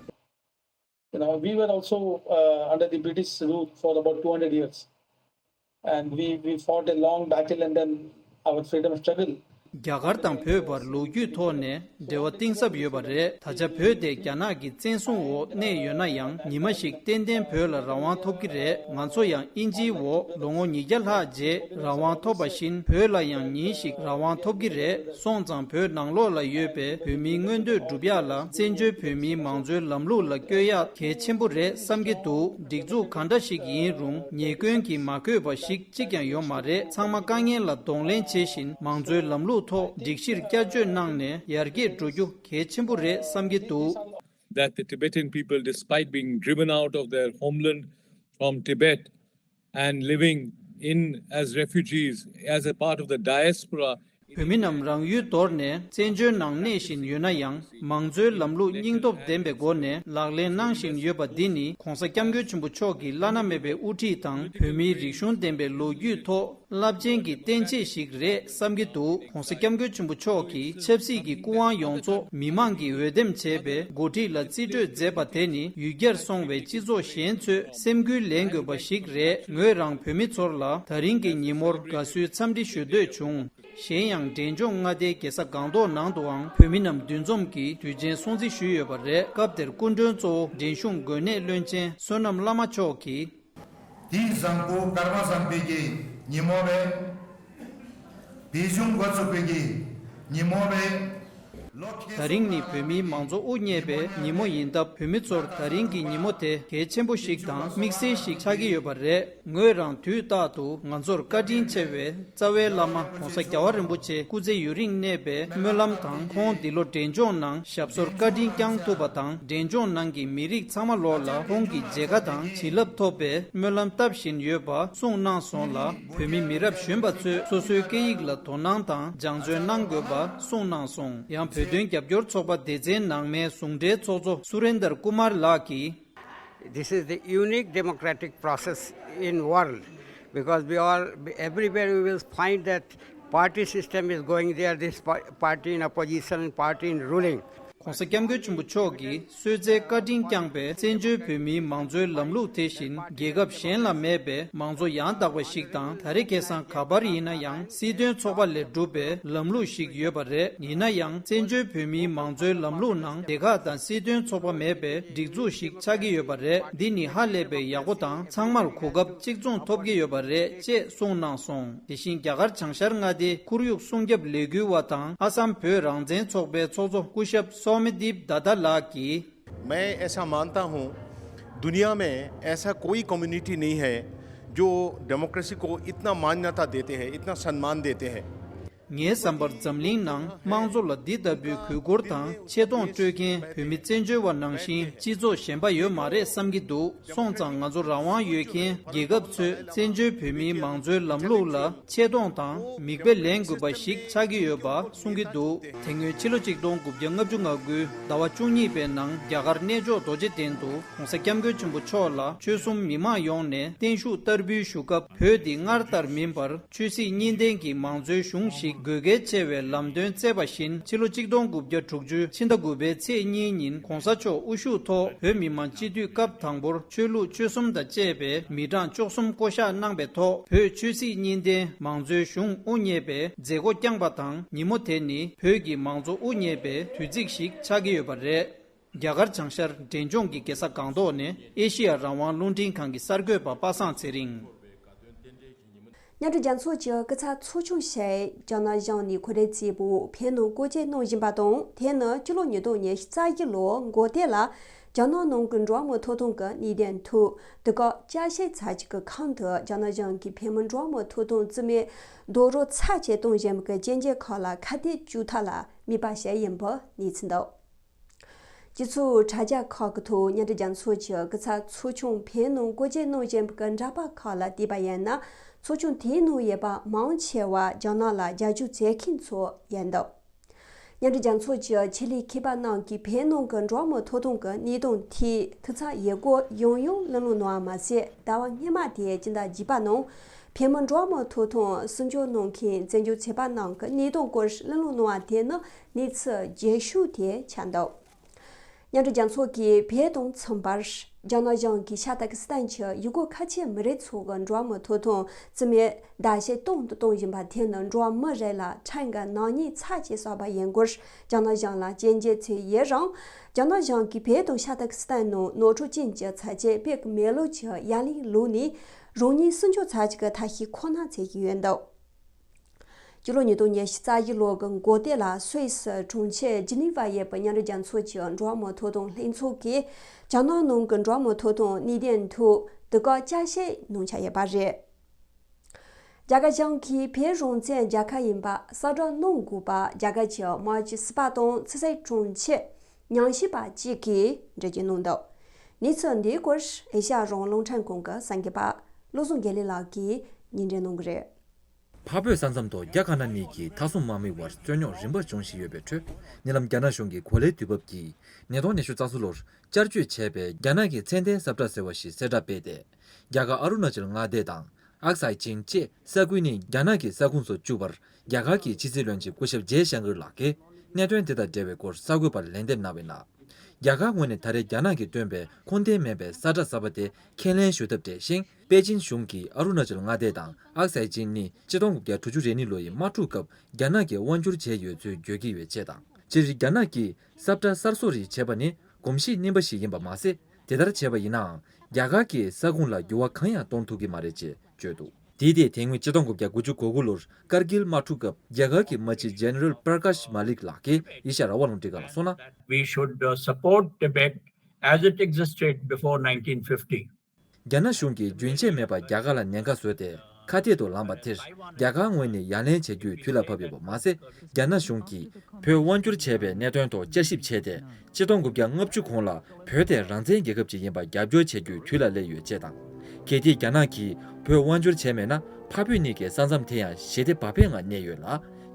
You know, we were also uh, under the British rule for about two hundred years, and we, we fought a long battle and then our freedom struggle. རྒྱ་གར་དང་བོད་བར་ལོ་རྒྱུས་ཐོག་ནས་འབྲེལ་བ་གཏིང་ཟབ་ཡོད་པ་རེད། ད་ཆ་བོད་དེ་རྒྱ་ནག་གི་བཙན་བཟུང་འོག་གནས་ཡོད་ན་ཡང་། ཉི་མ་ཞིག་ཏན་ཏན་བོད་ལ་རང་དབང་ཐོབ་ཀྱི་རེད། ང་ཚོ་ཡང་དབྱིན་ཇིའི་འོག་ལོ་ངོ་ཉིས་བརྒྱ་ལྷག་རྗེས་རང་དབང་ཐོབ་པ་བཞིན། བོད་ལ་ཡང་ཉིན་ཞིག་རང་དབང་ཐོབ་ཀྱི་རེད། སོང་ཙང་བོད་ནང་ལོགས་ལ་ཡོད་པའི་བོད་མིའི་མངོན་འདོད་སྒྲུབ་ཡག་ལ་བཙན་བྱོལ་བོད་མིའི་མང་གཙོའི་ལམ་ལུགས་ལ་བསྐྱོད་ཡག་གལ་ཆེན་པོ་རེད་བསམ་གྱི་འདུག་སྒྲིག་འཛུགས་གང་འདྲ་ཞིག་ཡིན་རུང་ཉེས་སྐྱོན་གྱིས་མ་གོས་པ་ཞིག་གཅིག་ཀྱང་ཡོད་མ་རེད། ཚང་མ་དཀའ་ངལ་ལ་གདོང་ལེན་བྱེད་བཞིན་མང་གཙོའི་ལམ་ལུགས་ཐོག་སྒྲིག་གཞིར་བསྐྱར་བཅོས་གནང་ནས་ཡར་རྒྱས་འགྲོ་རྒྱུ་གལ་ཆེན་པོ་རེད་བསམ་གྱི་འདུག that the Tibetan people, despite being driven out of their homeland from Tibet and living in as refugees, as a part of the diaspora, བོད་མི་རྣམས་རང་ཡུལ་དོར་ནས་བཙན་བྱོལ་ནང་གནས་བཞིན་ཡོད་ན་ཡང་། མང་གཙོའི་ལམ་ལུགས་སྙིང་སྟོབས་ལྡན་པའི་སྒོ་ནས་ལག་ལེན་གནང་བཞིན་ཡོད་པ་འདི་ནི་༸གོང་ས་༸སྐྱབས་མགོན་ཆེན་པོ་མཆོག་གི་བླ་ན་མེད་པའི་དབུ་ཁྲིད་དང་། བོད་མིའི་རིག་གཞུང་ལྡན་པའི་ལོ་རྒྱུས་ཐོག་རླབས་ཆེན་གྱི་བསྟན་བཅོས་ཤིག་རེད་བསམ་གྱི་འདུག །༸གོང་ས་༸སྐྱབས་མགོན་ཆེན་པོ་མཆོག་གིས་ཆབ་སྲིད་ཀྱི་སྐུ་དབང་ཡོངས་རྫོགས་མི་མང་གིས་འོས་འདེམས་བྱས་པའི་འགོ་ཁྲིད་ལ་རྩིས་སྤྲོད་མཛད་པ་དེ་ནི་ཡུལ་གྱར་སོང་བའི་སྤྱི་ཚོགས་གཞན་ཚོས་སེམས་འགུལ་ལེན་དགོས་པ་ཞིག་རེད། ངོས་རང་བོད་མི་ཚོར་ལ་ད་རིང་གི་ཉིན་མོར་དགའ་བསུའི་འཚམས་འདྲི་ཞུ་འདོད་བྱུང་། གཞན་ཡང་འབྲས་ལྗོངས་མངའ་སྡེའི་རྒྱལ་ས་སྒང་ཏོག་ནང་དུའང་བོད་མི་རྣམས་འདུ་འཛོམས་ཀྱིས་དུས་ཆེན་སྲུང་བརྩི་ཞུས་ཡོད་པ་རེད། སྐབས་དེར་སྐུ་མགྲོན་གཙོ་བོ་འབྲས་སྤུངས་དགོན་གནས་བློན་ཆེན་བསོད་ནམས་བླ་མ་མཆོག་གིས། དེ་བཟང་པོ་སྐར་མ་བཟང་པོའི་གི་ཉིན་མོ་བས། བོད་གཞུང་འགོ་ཚུགས་པའི་གི་ཉིན་མོ་བས། ད་རིང་ནི་བོད་མིའི་མང་གཙོ་དབུ་བརྙེས་པའི་ཉིན་མོ་ཡིན་སྟབས། བོད་མི་ཚོར་ད་རིང་གི་ཉིན་མོ་དེ་གལ་ཆེན་པོ་ཞིག་དང་དམིགས་བསལ་ཞིག་ཆགས་ཀྱི་ཡོད་པ་རེད། ངོས་རང་དུས་རྟག་ཏུ་ང་ཚོར་བཀའ་དྲིན་ཆེ་བའི་རྩ་བའི་བླ་མ་༸གོང་ས་༸རྒྱལ་བ་རིན་པོ་ཆེ་སྐུ་ཚེ་ཡུན་རིང་གནས་པའི་སྨོན་ལམ་དང་། ཁོང་འདི་ལོ་འབྲས་ལྗོངས་ནང་ཞབས་སོར་བཀའ་དྲིན་བསྐྱངས་ཐུབ་པ་དང་། འབྲས་ལྗོངས་ནང་གི་མི་རིགས་ཚང་མ་ལོགས་ལ་ཁོང་གི་མཇལ་ཁ་དང་བྱིན་རླབས་ཐོབ་པའི་སྨོན་ལམ་བཏབ་བཞིན་ཡོད་པ་གསུངས་གནང་སོང་ལ། བོད་མི་མི་རབས་གཞོན་པ་ཚོས་སོ་སོའི་སྐད་ཡིག་ལ་དོ་སྣང་དང་སྦྱང་བརྩོན་གནང་དགོས་པ་གསུངས་གནང་སོང་། ཡང་བོད་དོན་རྒྱབ་སྐྱོར་ཚོགས་པ་སྡེ་ཚན་ནང་མའི་ཟུང་འབྲེལ་ཚོགས་གཙོ་སུ་རེན་དར་ཀུ་མར་ལགས་ཀྱིས། This is the unique democratic process in world, because we all, everywhere we will find that party system is going there, this pa- party in opposition and party in ruling. ༸གོང་ས་༸སྐྱབས་མགོན་ཆེན་པོ་མཆོག་གིས་གསོལ་སྩལ་བཀའ་དྲིན་བསྐྱངས་པའི་བཙན་བྱོལ་བོད་མིའི་མང་གཙོའི་ལམ་ལུགས་དེ་བཞིན་རྒྱལ་ཁབ་གཞན་ལ་མེད་པའི་མང་གཙོ་ཡང་དག་པ་ཞིག་དང་། ད་རེས་ཁ་སང་ག་པར་ཡིན་ན་ཡང་སྲིད་དོན་ཚོགས་པ་ལས་གྲུབ་པའི་ལམ་ལུགས་ཤིག་ཡོད་པ་རེད། ཡིན་ན་ཡང་བཙན་བྱོལ་བོད་མིའི་མང་གཙོའི་ལམ་ལུགས་ནང་སྡེ་ཁག་དང་སྲིད་དོན་ཚོགས་པ་མེད་པའི་སྒྲིག་འཛུགས་ཤིག་ཆགས་ཀྱི་ཡོད་པ་རེད། འདི་ནི་ཧ་ལས་པའི་ཡག་པོ་དང་ཚང་མར་གོ་སྐབས་གཅིག་མཚུངས་ཐོབ་ཀྱི་ཡོད་པ་རེད་ཅེས་གསུངས་གནང་སོང་། དེ་བཞིན་རྒྱ་གར་བྱང་ཤར་མངའ་སྡེའི་ཁོར་ཡུག་སྲུང་སྐྱོབ་ལས་འགུལ་བ་དང་ཨ་སམ་བོད་རང་བཙན་ཚོགས་པའི་ཚོགས་གཙོ་སྐུ་ཞབས་སོ་མི་དིབ་དཱ་ད་ལགས་ཀྱིས། मैं ऐसा मानता हूँ, दुनिया में ऐसा कोई कम्युनिटी नहीं है जो डेमोक्रेसी को इतना मान्यता देते हैं, इतना सम्मान देते हैं। ངའི་བསམ་པར་འཛམ་གླིང་ནང་དམངས་གཙོ་ལ་འདི་ལྟ་བུའི་གུས་བཀུར་དང་ཆེ་མཐོང་སྤྲོད་མཁན་བོད་མི་བཙན་བྱོལ་བ་ནང་བཞིན་སྤྱི་ཚོགས་གཞན་པ་ཡོད་མ་རེད་བསམ་གྱི་འདུག་སོང་ཙང་ང་ཚོ་རང་དབང་ཡོད་མཁན་རྒྱལ་ཁབ་ཚོས་བཙན་བྱོལ་བོད་མིའི་མང་གཙོའི་ལམ་ལུགས་ལ་ཆེ་མཐོང་དང་མིག་དཔེ་ལེན་དགོས་པ་ཞིག་ཆགས་ཀྱི་ཡོད་པ་གསུང་གི་འདུག་དེ་སྔོན་ཕྱི་ལོ་ཆིག་སྟོང་དགུ་བརྒྱ་ལྔ་བཅུ་ང་དགུ་ཟླ་བ་བཅུ་གཉིས་པའི་ནང་རྒྱ་གར་གནས་མཆོག་རྡོ་རྗེ་གདན་དུ་༸གོང་ས་༸སྐྱབས་མགོན་ཆེན་པོ་མཆོག་ལ་ཆོལ་གསུམ་མི་མང་ཡོངས་ནས་བརྟན་བཞུགས་བསྟར་འབུལ་ཞུ་སྐབས། བོད་འདི་སྔར་ལྟར་མིན་པར་ཆོས་སྲིད་གཉིས་ལྡན་གྱི་མང་གཙོའི་གཞུང་ཞིག་དགོས་གལ་ཆེ་བའི་ལམ་སྟོན་བསྩལ་བ་བཞིན། ཕྱི་ལོ་ཆིག་སྟོང་དགུ་བརྒྱ་དྲུག་ཅུ་ཕྱི་ཟླ་དགུ་པའི་ཚེས་གཉིས་ཉིན་༸གོང་ས་མཆོག་དབུ་བཞུགས་ཐོག་བོད་མི་མང་སྤྱི་འཐུས་སྐབས་དང་པོར་ཆོས་ལུགས་ཆོལ་གསུམ་དང་བཅས་པའི་མི་གྲངས་བཅུ་གསུམ་བསྐོ་གཞག་གནང་པའི་ཐོག་བོད་ཆོས་སྲིད་གཉིས་ལྡན་མང་གཙོའི་གཞུང་དབུ་བརྙེས་པའི་མཛད་སྒོ་བསྐྱངས་པ་དང་། ཉིན་མོ་དེ་ནི་བོད་ཀྱི་མང་གཙོ་དབུ་བརྙེས་པའི་དུས་ཚིགས་ཤིག་ཆགས་ཀྱི་ཡོད་པ་རེད། རྒྱ་གར་བྱང་ཤར་འབྲས་ལྗོངས་ཀྱི་རྒྱལ་ས་སྒང་ཏོག་ནས་ཨེ་ཤེ་ཡ་རང་དབང་རླུང་འཕྲིན་ཁང་གི་གསར་འགོད་པ་པ་སངས་ཚེ་རིང་། མཉམ་འབྲེལ་རྒྱལ་ཚོགས་ཀྱི་སྐུ་ཚབ་ཚོགས་ཆུང་ཞིག་རྒྱ་ནག་གཞུང་ནས་ཁོ་རའི་རྩིས་པོ་བོད་ནང་སྐོར་སྐྱོད་གནང་བཞིན་པ་དང་། དེ་ནི་སྤྱི་ལོ་ཉིས་སྟོང་ཉི་ཤུ་རྩ་བཞི་ལོ་འགོ་སྟོད་ལ་རྒྱ་ནག་ནང་གི་འགྲོ་བ་མིའི་ཐོབ་ཐང་གི་གནད་དོན་ཐོག་དུས་བཀག་བསྐྱར་ཞིབ་ཚགས་ཅིག་གི་ཁང་དུ་རྒྱ་ནག་གཞུང་གིས་བོད་མིའི་འགྲོ་བ་མིའི་ཐོབ་ཐང་རྩིས་མེད་རྡོག་རོལ་ཚབས་ཆེ་གཏོང་བཞིན་པའི་རྐྱེན་གྱིས་ཁག་ལ་ཁ་གཏད་གཅོག་ཐབས་ལ་དམིགས་པ་བྱས་ཡིན་པའི་གནས་ཚུལ་འདུག་སྤྱི་ཚོགས་དྲ་རྒྱ་ཁག་གི་ཐོག་མཉམ་འབྲེལ་རྒྱལ་ཚོགས་ཀྱི་སྐུ་ཚབ་ཚོགས་ཆུང་བོད་ནང་སྐོར་སྐྱོད་གནང་བཞིན་པའི་འདྲ་པར་ཁག་ལ་བལྟས་པ་ཡིན་ན། ཚོགས་ཆུང་དེའི་ནང་ཡོད་པ་མང་ཆེ་བ་རྒྱ་ནག་ལ་རྒྱབ་སྐྱོར་བྱེད་མཁན་ཚོ་ཡིན་འདུག་མཉམ་འབྲེལ་རྒྱལ་ཚོགས་ཀྱི་ཆེད་ལས་མཁས་པ་རྣམས་ཀྱིས་བོད་ནང་གི་འགྲོ་བ་མིའི་ཐོབ་ཐང་གི་གནད་དོན་ཐད་ཐུགས་འཚབ་ཡོད་སྐོར་ཡང་ཡང་གླེང་སློང་གནང་བ་མ་ཟད། ཟླ་བ་སྔོན་མ་དེ་སྤྱི་ཟླ་བརྒྱད་པ་ནང་བོད་མིའི་འགྲོ་བ་མིའི་ཐོབ་ཐང་སྲུང་སྐྱོབ་གནང་མཁན་བཙན་བྱོལ་ཚོགས་པ་རྣམས་ཀྱི་གནད་དོན་སྐོར་གླེང་སློང་གནང་བ་དེ་ནི་གནས་ཚུལ་རྒྱས་ཤོས་དེ་ཆགས་འདུག་མཉམ་འབྲེལ་རྒྱལ་ཚོགས་ཀྱིས་བོད་དང་མཚུངས་པར་རྒྱ་ནག་གཞུང་གིས་ཤ་སྟག་གི་སི་ཐན་གྱི་ཡུ་གུར་ཁ་ཆེ་མི་རིགས་ཚོ་གི་འགྲོ་བ་མིའི་ཐོབ་ཐང་རྩིས་མེད་བརྡལ་བཤིག་གཏོང་དུ་གཏོང་བཞིན་པ་དེ་ནི་འགྲོ་བ་མི་རེ་ལ་ཕྲན་གྱི་ནག་ཉེས་ཚབས་ཆེ་བསགས་པ་ཡིན་སྐོར་རྒྱ་ནག་གཞུང་ལ་སྐྱོན་བརྗོད་བྱས་ཡོད་རུང་། རྒྱ་ནག་གཞུང་གིས་བོད་དང་ཤ་སྟག་གི་སི་ཐན་ནང་ནོར་འཁྲུལ་ཅན་གྱི་ཚབས་ཆེ་བོད་ཀྱི་མེ་ལོག་གི་ཡ་ལན་བླུགས་ནས་རང་ཉིད་སྲུང་སྐྱོབ་ཚབས་ཆེ་གི་ཐབས་ཤེས་ཁོ་ན་བྱེད་ཀྱི་ཡོད་འདུག་སྤྱི་ལོ་ཉིས་སྟོང་ཉི་ཤུ་རྩ་བཞི་ལོ་གི་འགོ་སྟོད་ལ་སུད་སི་གྲོང་ཁྱེར་ཇི་ནི་ཝ་ཡོད་པའི་མཉམ་འབྲེལ་རྒྱལ་ཚོགས་ཀྱི་འགྲོ་བ་མིའི་ཐོབ་ཐང་ལྷན་ཚོགས་ཀྱིས་རྒྱ་ནག་ནང་གི་འགྲོ་བ་མིའི་ཐོབ་ཐང་གནད་དོན་ཐོག་དུས་བཀག་བསྐྱར་ཞིབ་གནང་འཆར་ཡོད་པ་རེད། རྒྱ་གར་གཞུང་གིས་བོད་རང་བཙན་རྒྱལ་ཁབ་ཡིན་པ་གསལ་བསྒྲགས་གནང་དགོས་པ་རྒྱ་གར་གྱི་མ་ཇི་སི་པ་དང་ཕྱི་སྲིད་དྲུང་ཆེ་ ཉམས་ཞིབ་པ་གཅིག་གིས་འགྲེལ་བརྗོད་གནང་འདུག་གནས་ཚུལ་འདིའི་སྐོར་ཨེ་ཤ་ཡ་རང་དབང་རླུང་འཕྲིན་ཁང་གི་གསར་འགོད་པ་བློ་བཟང་དགེ་ལེགས་ལགས་ཀྱིས་སྙན་སྒྲོན་གནང་གི་རེད། འཕགས་བོད་ས་མཚམས་ཐོག་རྒྱ་དཀར་ནག་གཉིས་ཀྱི་མཐའ་སྲུང་དམག་མི་བར་རྩོད་རྙོག་རིམ་པ་བྱུང་བཞིན་ཡོད་པའི་ཁྲོད། ཉེ་ལམ་རྒྱ་ནག་གཞུང་གི་གོ་ལའི་དུས་བབ་ཀྱིས་ཉིས་སྟོང་ཉི་ཤུ་རྩ་གསུམ་ལོར་བསྐྱར་བཅོས་བྱས་པའི་རྒྱ་ནག་གི་ཚད་ལྡན་ས་བཀྲ་ཟེར་བ་ཞིག་གསལ་བསྒྲགས་སྤེལ་ཏེ། རྒྱ་གར་ཨ་རུ་ན་ཅལ་མངའ་སྡེ་དང་། ཨག་སའི་ཅིན་བཅས་ས་ཁུལ་གཉིས་རྒྱ་ནག་གི་ས་ཁོངས་སུ་བཅུག་པར་རྒྱ་གར་གྱི་ཕྱི་སྲིད་བློན་ཆེན་སྐུ་ཞབས་ཇེ་ཤང་ཀར་ལགས་ཀྱིས་གནད་དོན་དེ་དང་འབྲེལ་བའི་སྐོར་གསར་འགོད་པར་ལན་འདེབས་གནང་བའི་ནང་། རྒྱ་གར་ངོས་ནས་ད་རེས་རྒྱ་ནག་གིས་བཏོན་པའི་ཁུངས་ལྡན་མིན་པའི་ས་བཀྲ་གསར་པ་དེ་ཁས་ལེན་ཞུ་ཐབས་བྲལ་ཞིང་། པེ་ཅིན་གཞུང་གིས་ཨ་རུ་ན་ཅལ་མངའ་སྡེ་དང་ཨག་སའི་ཅིན་གཉིས་ཕྱི་ལོ་ཆིག་སྟོང་དགུ་བརྒྱ་དྲུག་ཅུ་རེ་གཉིས་ལོ་ཡི་དམག་འཁྲུག་སྐབས་རྒྱ་ནག་གིས་དབང་བསྒྱུར་བྱས་ཡོད་ཚུལ་བརྗོད་ཀྱི་ཡོད་ཅེས་དང་། སྤྱིར་རྒྱ་ནག་གིས་ས་བཀྲ་གསར་བཟོ་རིགས་བྱེད་པ་ནི་གོམས་གཤིས་རྙིང་པ་ཞིག་ཡིན་པ་མ་ཟད། དེ་ལྟར་བྱས་པ་ཡིན་ནའང་རྒྱ་གར་གྱི་ས་ཁོངས་ལ་འགྱུར་བ་གང་ཡང་གཏོང་ཐུབ་ཀྱི་མ་རེད་ཅེས་བརྗོད་འདུག་དེའི་ཐད་དེ་སྔོན་ཆིག་སྟོང་དགུ་བརྒྱ་དགུ་བཅུ་གོ་དགུ་ལོར་ཀར་གིལ་དམག་འཁྲུག་སྐབས་རྒྱ་གར་གྱི་དམག་སྤྱི་General Prakash Malik ལགས་ཀྱིས་ཨེ་ཤ་ཡ་རང་དབང་རླུང་འཕྲིན་ཁང་ལ་གསུངས་ན། We should uh, support Tibet as it existed before nineteen fifty. རྒྱ་ནག་གཞུང་གིས་རྒྱུན་ཆད་མེད་པར་རྒྱ་གར་ལ་ཉེན་ཁ་བཟོས་ཏེ། ཁ་གཏད་དུ་ལངས་པ་དེར་རྒྱ་གར་ངོས་ནས་ཡ་ལན་བྱེད་རྒྱུའི་དུས་ལ་བབ་ཡོད་པ་མ་ཟད། རྒྱ་ནག་གཞུང་གིས་བོད་དབང་བསྒྱུར་བྱས་པའི་གནད་དོན་ཐོག་བསྐྱར་ཞིབ་བྱས་ཏེ། ཆིག་སྟོང་དགུ་བརྒྱ་ལྔ་བཅུ་གོང་ལ་བོད་དེ་རང་བཙན་རྒྱལ་ཁབ་ཅིག་ཡིན་པར་རྒྱབ་སྐྱོར་བྱེད་རྒྱུའི་དུས་ལ་སླེབས་ཡོད་ཅེས་དང་། གལ་ཏེ་རྒྱ་ནག་གིས་བོད་དབང་བསྒྱུར་བྱས་མེད་ན། འཕགས་བོད་གཉིས་ཀྱི་ས་མཚམས་དེ་ཡང་ཞི་བདེ་བག་ཕེབས་ངང་གནས་ཡོད་ལ།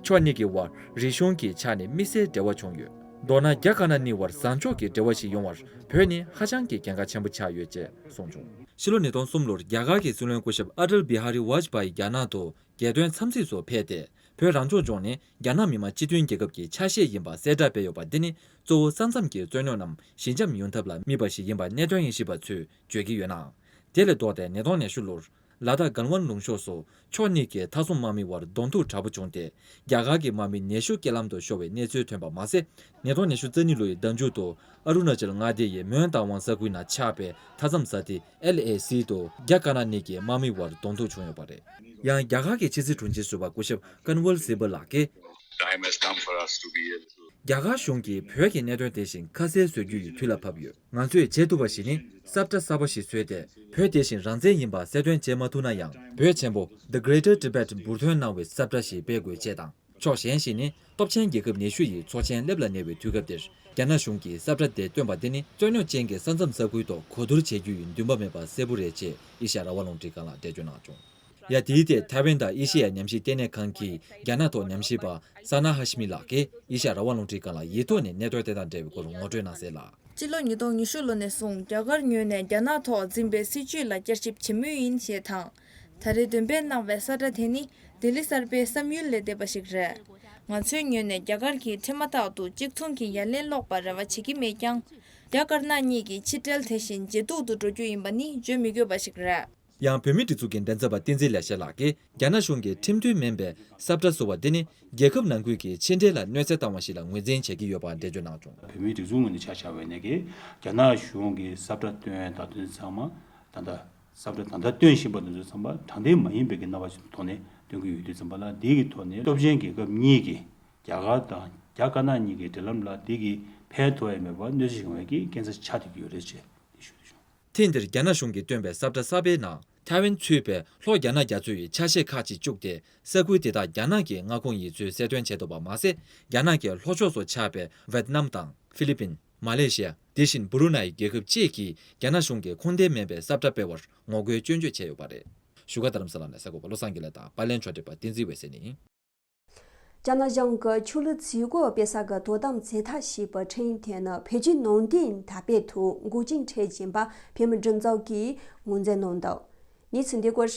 ཕྱོགས་གཉིས་ཀྱི་དབར་རིག་གཞུང་གི་ཆ་ནས་དམིགས་བསལ་འབྲེལ་བ་བྱུང་ཡོད། མདོར་ན་རྒྱ་དཀར་ནག་གཉིས་བར་བཟང་ཕྱོགས་ཀྱི་འབྲེལ་བ་ཞིག་ཡོང་བར་བོད་ནི་ཧ་ཅང་གི་གལ་འགངས་ཆེན་པོ་ཆགས་ཡོད་ཅེས་གསུངས་བྱུང་། ཕྱི་ལོ་ཉིས་སྟོང་གསུམ་ལོར་རྒྱ་གར་གྱི་སྲིད་བློན་སྐུ་ཞབས་ཨ་ཏལ་བི་ཧ་རི་ཝཱཇ་པ་ཡི་རྒྱ་ནག་ཏུ་རྒྱལ་དོན་འཚམས་གཟིགས་སུ་ཕེབས་ཏེ། བོད་རང་སྐྱོང་ལྗོངས་ནི་རྒྱ་ནག་མི་དམངས་སྤྱི་མཐུན་རྒྱལ་ཁབ་ཀྱི་ཆ་ཤས་ཡིན་པ་གསལ་བསྒྲགས་སྤེལ་ཡོད་པ་འདི་ནི་གཙོ་བོ་ས་མཚམས་ཀྱི་རྩོད་རྙོག་རྣམས་ཞི་འཇམ་ཡོང་ཐབས་ལ་དམིགས་པ་ཞིག་ཡིན་པ་གནད་དོན་དབྱེ་ཞིབ་པ་ཚོས་བརྗོད་ཀྱི་ཡོད་ནའང་། དེ་ལས་ལྡོག་སྟེ་ཉིས་སྟོང་ཉི་ཤུ་ལོར། ལ་དྭགས་གལ་ཝན་ལུང་ཕྱོགས་སུ་ཕྱོགས་གཉིས་ཀྱི་མཐའ་སྲུང་དམག་མི་བར་གདོང་ཐུག་དྲག་པོ་བྱུང་སྟེ། རྒྱ་གར་གྱི་དམག་མི་ཉི་ཤུ་རྐྱེན་ལམ་དུ་ཤོར་བའི་གནས་ཚུལ་ཐོན་པ་མ་ཟད། ཉིས་སྟོང་ཉི་ཤུ་རྩ་གཉིས་ལོ་ཡི་ཟླ་མཇུག་ཏུ་ཨ་རུ་ན་ཅལ་མངའ་སྡེ་ཡི་མོན་རྟ་དབང་ས་ཁུལ་ནང་ཆགས་པའི་མཐའ་མཚམས་ས་ཐིག་ཨེལ་ཨེ་སི་དུ་རྒྱ་དཀར་ནག་གཉིས་ཀྱི་དམག་མི་བར་གདོང་ཐུག་བྱུང་ཡོད་པ་རེད། ཡང་རྒྱ་གར་གྱི་ཕྱི་སྲིད་དྲུང་ཆེ་ཟུར་པ་སྐུ་ཞབས་ཀན་ཝལ་སིལ་བར་ལགས་ཀྱིས། Time has come for us to be able to རྒྱ་གར་གཞུང་གིས་བོད་ཀྱི་གནད་དོན་དེ་བཞིན་ཁ་གསལ་བཟོ་རྒྱུ་ཡི་དུས་ལ་བབ་ཡོད། ང་ཚོས་བྱེད་ཐུབ་པ་ཞིག་ནི་ས་བཀྲ་གསར་པ་ཞིག་བཟོས་ཏེ། བོད་དེ་བཞིན་རང་བཙན་ཡིན་པ་གསལ་སྟོན་བྱེད་མ་ཐུབ་ན་ཡང་། བོད་ཆེན་པོ་The Greater Tibet འབུར་ཐོན་གནང་བའི་ས་བཀྲ་ཞིག་སྤེལ་དགོས་ཅེས་དང་། ཕྱོགས་གཞན་ཞིག་ནི་སྟོབས་ཆེན་རྒྱལ་ཁབ་ཉི་ཤུ་ཡི་ཚོགས་ཆེན་སླེབས་ལ་ཉེ་བའི་དུས་སྐབས་འདིར། རྒྱ་ནག་གཞུང་གིས་ས་བཀྲ་དེ་བཏོན་པ་འདི་ནི་རྩོད་རྙོག་ཅན་གྱི་ས་མཚམས་ས་ཁུལ་ཐོག་གོ་བསྡུར་བྱེད་རྒྱུ་ཡི་འདུན་པ་མེད་པ་གསལ་པོ་རེད་ཅེས་ཨེ་ཤ་ཡ་རང་དབང་རླུང་འཕྲིན་ཁང་ལ་འགྲེལ་བརྗོད་གནང་བྱུང་། ཡ། དེའི་ཐད་ཐའེ་ཝན་དང་ཨེ་ཤེ་ཡ་ཉམས་ཞིབ་ལྟེ་གནས་ཁང་གི་རྒྱ་ནག་ཐོག་ཉམས་ཞིབ་པ་ས་ན་ཧ་ཤི་མི་ལགས་ཀྱིས་ཨེ་ཤ་ཡ་རང་དབང་རླུང་འཕྲིན་ཁང་ལ་ཡིག་ཐོག་ནས་གནད་དོན་དེ་དང་འབྲེལ་བའི་སྐོར་ངོ་སྤྲོད་གནང་གསལ་ལ། སྤྱི་ལོ་ཉིས་སྟོང་ཉི་ཤུ་ལོ་ནས་བཟུང་རྒྱ་གར་ངོས་ནས་རྒྱ་ནག་ཐོག་འཛིན་པའི་སྲིད་བྱུས་ལ་བསྐྱར་ཞིབ་བྱེད་མུས་ཡིན་ཞེས་དང་། ད་རེས་འདོན་སྤེལ་གནང་བའི་ས་བཀྲ་དེ་ནི་ལྡི་ལི་གསར་པའི་བསམ་ཡུལ་ལས་འདས་པ་ཞིག་རེད། ང་ཚོའི་ངོས་ནས་རྒྱ་གར་གྱིས་འཕྲལ་མ་ཐག་ཏུ་གཅིག་མཚུངས་ཀྱི་ཡ་ལན་སློག་པར་རེ་བ་བྱེད་ཀྱི་མེད་ཀྱང་། རྒྱ་དཀར་ནག་གཉིས་ཀྱི་ཕྱི་འབྲེལ་དེ་བཞིན་ཇེ་སྡུག་ཏུ་འགྲོ་རྒྱུ་ཡིན་པ་ནི་བརྗོད་མི་དགོས་པ་ཞིག་རེད། ཡང་བོད་མིའི་སྒྲིག་འཛུགས་ཀྱི་མགྲིན་ཚབ་པ་བསྟན་འཛིན་ལེགས་བཤད་ལགས་ཀྱིས་རྒྱ་ནག་གཞུང་གིས་ཁྲིམས་མཐུན་མིན་པའི་ས་བཀྲ་བཟོ་བ་འདི་ནི་རྒྱལ་ཁབ་ནང་ཁུལ་གྱི་ཕྱི་འབྲེལ་ལ་གནོད་འཚེ་བཏང་བ་ཞིག་ལ་ངོས་འཛིན་བྱེད་ཀྱི་ཡོད་པ་འགྲེལ་བརྗོད་གནང་བྱུང་། བོད་མིའི་སྒྲིག་འཛུགས་ངོས་ནས་ཆ་བཞག་པ་ཡིན་ན་རྒྱ་ནག་གཞུང་གིས་ས་བཀྲ་བཏོན་ད་དུང་ཚང་མ་ད་ལྟ་ས་བཀྲ་ད་ལྟ་བཏོན་བཞིན་པ་དེ་ཚོ་ཚང་མ་དྲང་བདེན་མ་ཡིན་པའི་གི་རྣམ་པ་ཞིག་ཐོག་ནས་སྟོན་གྱི་ཡོད་དུས་ཙམ་པ་ལ། འདི་གི་ཐོག་ནས་སྟོབས་ཆེན་རྒྱལ་ཁབ་གཉིས་ཀྱི་རྒྱ་གར་དང་རྒྱ་དཀར་ནག་གཉིས་ཀྱི་འབྲེལ་ལམ་ལ་འདི་གི་ཕན་ཐོགས་ཡ་མེད་པར་གནོད་འཚེ་བྱུང་བའི་གི་རྐྱེན་རྩ་ཆགས་བསྡད་ཀྱི་ཡོད་རེད་ཅེས་འདི་ཞུ་རྒྱུ་བྱུང་། ཐེངས་འདིར་རྒྱ་ནག་གཞུང་གིས་བཏོན་པའི་ས་བཀྲ་གསར་པའི་ནང་། ཐའེ་ཝན་ཚུད་པའི་ལྷོ་རྒྱ་ནག་རྒྱ་མཚོ་ཡི་ཆ་ཤས་ཁག་ཅིག་བཅུག་སྟེ། ས་ཁུལ་དེ་དག་རྒྱ་ནག་གི་མངའ་ཁོངས་ཡིན་ཚུལ་གསལ་སྟོན་བྱས་འདུག་པ་མ་ཟད། རྒྱ་ནག་གི་ལྷོ་ཕྱོགས་སུ་ཆགས་པའི་ཝེད་ནམ་དང་ཧྥི་ལི་པིན། མ་ལེ་ཤི་ཡ། དེ་བཞིན་སྦུ་རུ་ནའི་རྒྱལ་ཁབ་བཅས་ཀྱིས་རྒྱ་ནག་གཞུང་གིས་ཁུངས་ལྡན་མིན་པའི་ས་བཀྲ་སྤེལ་བར་ངོ་རྒོལ་སྐྱོན་བརྗོད་བྱས་ཡོད་པ་རེད། བཞུགས་སྒར་རྡ་རམ་ས་ལ་ནས་གསར་འགོད་པ་བློ་བཟང་དགེ་ལེགས་དང་པར་ལེན་ཕྱོགས་སྒྲིག་པ་བསྟན་འཛིན་འོད་ཟེར་ནས་ཡིན། རྒྱ་ནག་གཞུང་གི་ཆོས་ལུགས་ཚིག་གོ་སྤེལ་ས་གི་དོ་དམ་བྱེད་ཐབས་ཞེས་པའི་ཁྲིམས་དེ་ནི་བོད་བརྒྱུད་ནང་བསྟན་དར་སྤེལ་ཐོག་འགོག་རྐྱེན་འཕྲད་བཞིན་པ་བོད་མི་སྒྲིག་འཛུགས་ཀྱིས་ངོས་འཛིན་གནང་འདུག་གནས་ཚུལ་འདི་སྐོར་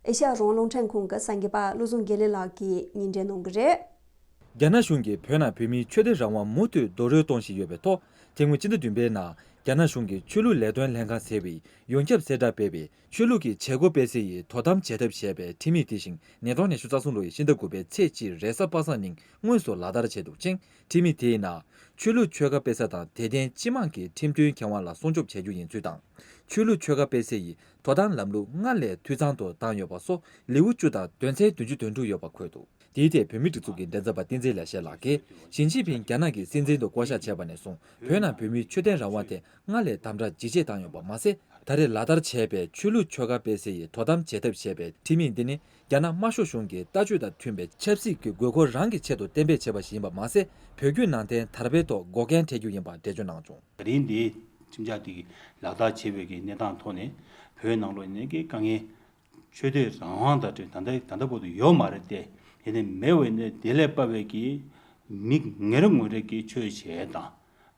ཨེ་ཤ་ཡ་རང་དབང་རླུང་འཕྲིན་ཁང་གི་གསར་འགོད་པ་བློ་བཟང་དགེ་ལེགས་ལགས་ཀྱིས་སྙན་སྒྲོན་གནང་གི་རེད། རྒྱ་ནག་གཞུང་གིས་བོད་ནང་བོད་མིའི་ཆོས་དད་རང་དབང་མུ་མཐུད་རྡོག་རོལ་གཏོང་བཞིན་ཡོད་པའི་ཐོག་དེ་སྔོན་སྤྱི་ཟླ་བདུན་པའི་ནང་རྒྱ་ནག་གཞུང་གིས་ཆོས་ལུགས་ལས་དོན་ལྷན་ཁང་ཟེར་བའི་ཡོངས་ཁྱབ་གསལ་བསྒྲགས་སྤེལ་བའི་ཆོས་ལུགས་ཀྱི་བྱེད་སྒོ་སྤེལ་སའི་དོ་དམ་བྱེད་ཐབས་ཞེས་པའི་ཁྲིམས་ཡིག་དེ་བཞིན་ཉིས་སྟོང་ཉི་ཤུ་རྩ་གསུམ་ལོའི་ཕྱི་ཟླ་དགུ་པའི་ཚེས་གཅིག་རེས་གཟའ་པ་སངས་ཉིན་དངོས་སུ་ལག་བསྟར་བྱས་འདུག་ཅིང་། ཁྲིམས་ཡིག་དེའི་ནང་ཆོས་ལུགས་ཆོལ་ཁ་སྤེལ་ས་དང་དད་ལྡན་སྤྱི་དམངས་ཀྱི་ཁྲིམས་མཐུན་ཁེ་དབང་ལ་སྲུང་སྐྱོབ་བྱ་རྒྱུ་ཡིན་ཚུལ་དང་། ཆོས་ལུགས་ཆོལ་ཁ་སྤེལ་སའི་དོ་དམ་ལམ་ལུགས་སྔར་ལས་འཐུས་ཚང་དུ་བཏང་ཡོད་པ་སོགས་ལེའུ་བཅུ་དང་དོན་ཚན་བདུན་ཅུ་དོན་དྲུག་ཡོད་པ་འཁོད་འདུག་དེའི་ཐད་བོད་མིའི་སྒྲིག་འཛུགས་ཀྱི་མགྲིན་ཚབ་པ་བསྟན་འཛིན་ལེགས་བཤད་ལགས་ཀྱིས་ཞི་ཅིན་ཕིང་རྒྱ་ནག་གི་སྲིད་འཛིན་དུ་བསྐོ་གཞག་བྱས་པ་ནས་བཟུང་བོད་ནང་བོད་མིའི་ཆོས་དད་རང་དབང་དེ་སྔར་ལས་དམ་དྲག་ཇེ་ཆེར་བཏང་ཡོད་པ་མ་ཟད། ད་རེས་ལག་བསྟར་བྱས་པའི་ཆོས་ལུགས་ཆོལ་ཁ་སྤེལ་སའི་དོ་དམ་བྱེད་ཐབས་ཞེས་པའི་ཁྲིམས་ཡིག་འདི་ནི། རྒྱ་ནག་དམར་ཤོག་གཞུང་གི་ལྟ་སྤྱོད་དང་མཐུན་པའི་ཆབ་སྲིད་ཀྱི་དགོས་མཁོ་རང་གི་ཆེད་དུ་གཏན་འབེབས་བྱས་པ་ཞིག་ཡིན་པ་མ་ཟད། བོད་བརྒྱུད་ནང་བསྟན་དར་སྤེལ་ཐོག་འགོག་རྐྱེན་འཕྲད་རྒྱུ་ཡིན་པ་འགྲེལ་བརྗོད་གནང་བྱུང་། ད་རིང་འདིའི་ཁྲིམས་འཆར་དེ་གི་ལག་བསྟར་བྱེད་པའི་གི་གནས་སྟངས་ཐོག་ནས། བོད་ནང་ལོགས་ནས་ཀྱི་དཀའ་ངལ། ཆོས་དད་རང་དབང་དང་འབྲེལ་ད་ལྟ་ད་ལྟ་བར་དུ་ཡོད་མ་རེད་དེ། དེ་ནས་མེད་པ་ནས་དེ་ལས་དཔག་པའི་གི་མི་ངན་རུ་ངོ་རེ་གི་ཆོས་བྱེད་ཡས་དང་།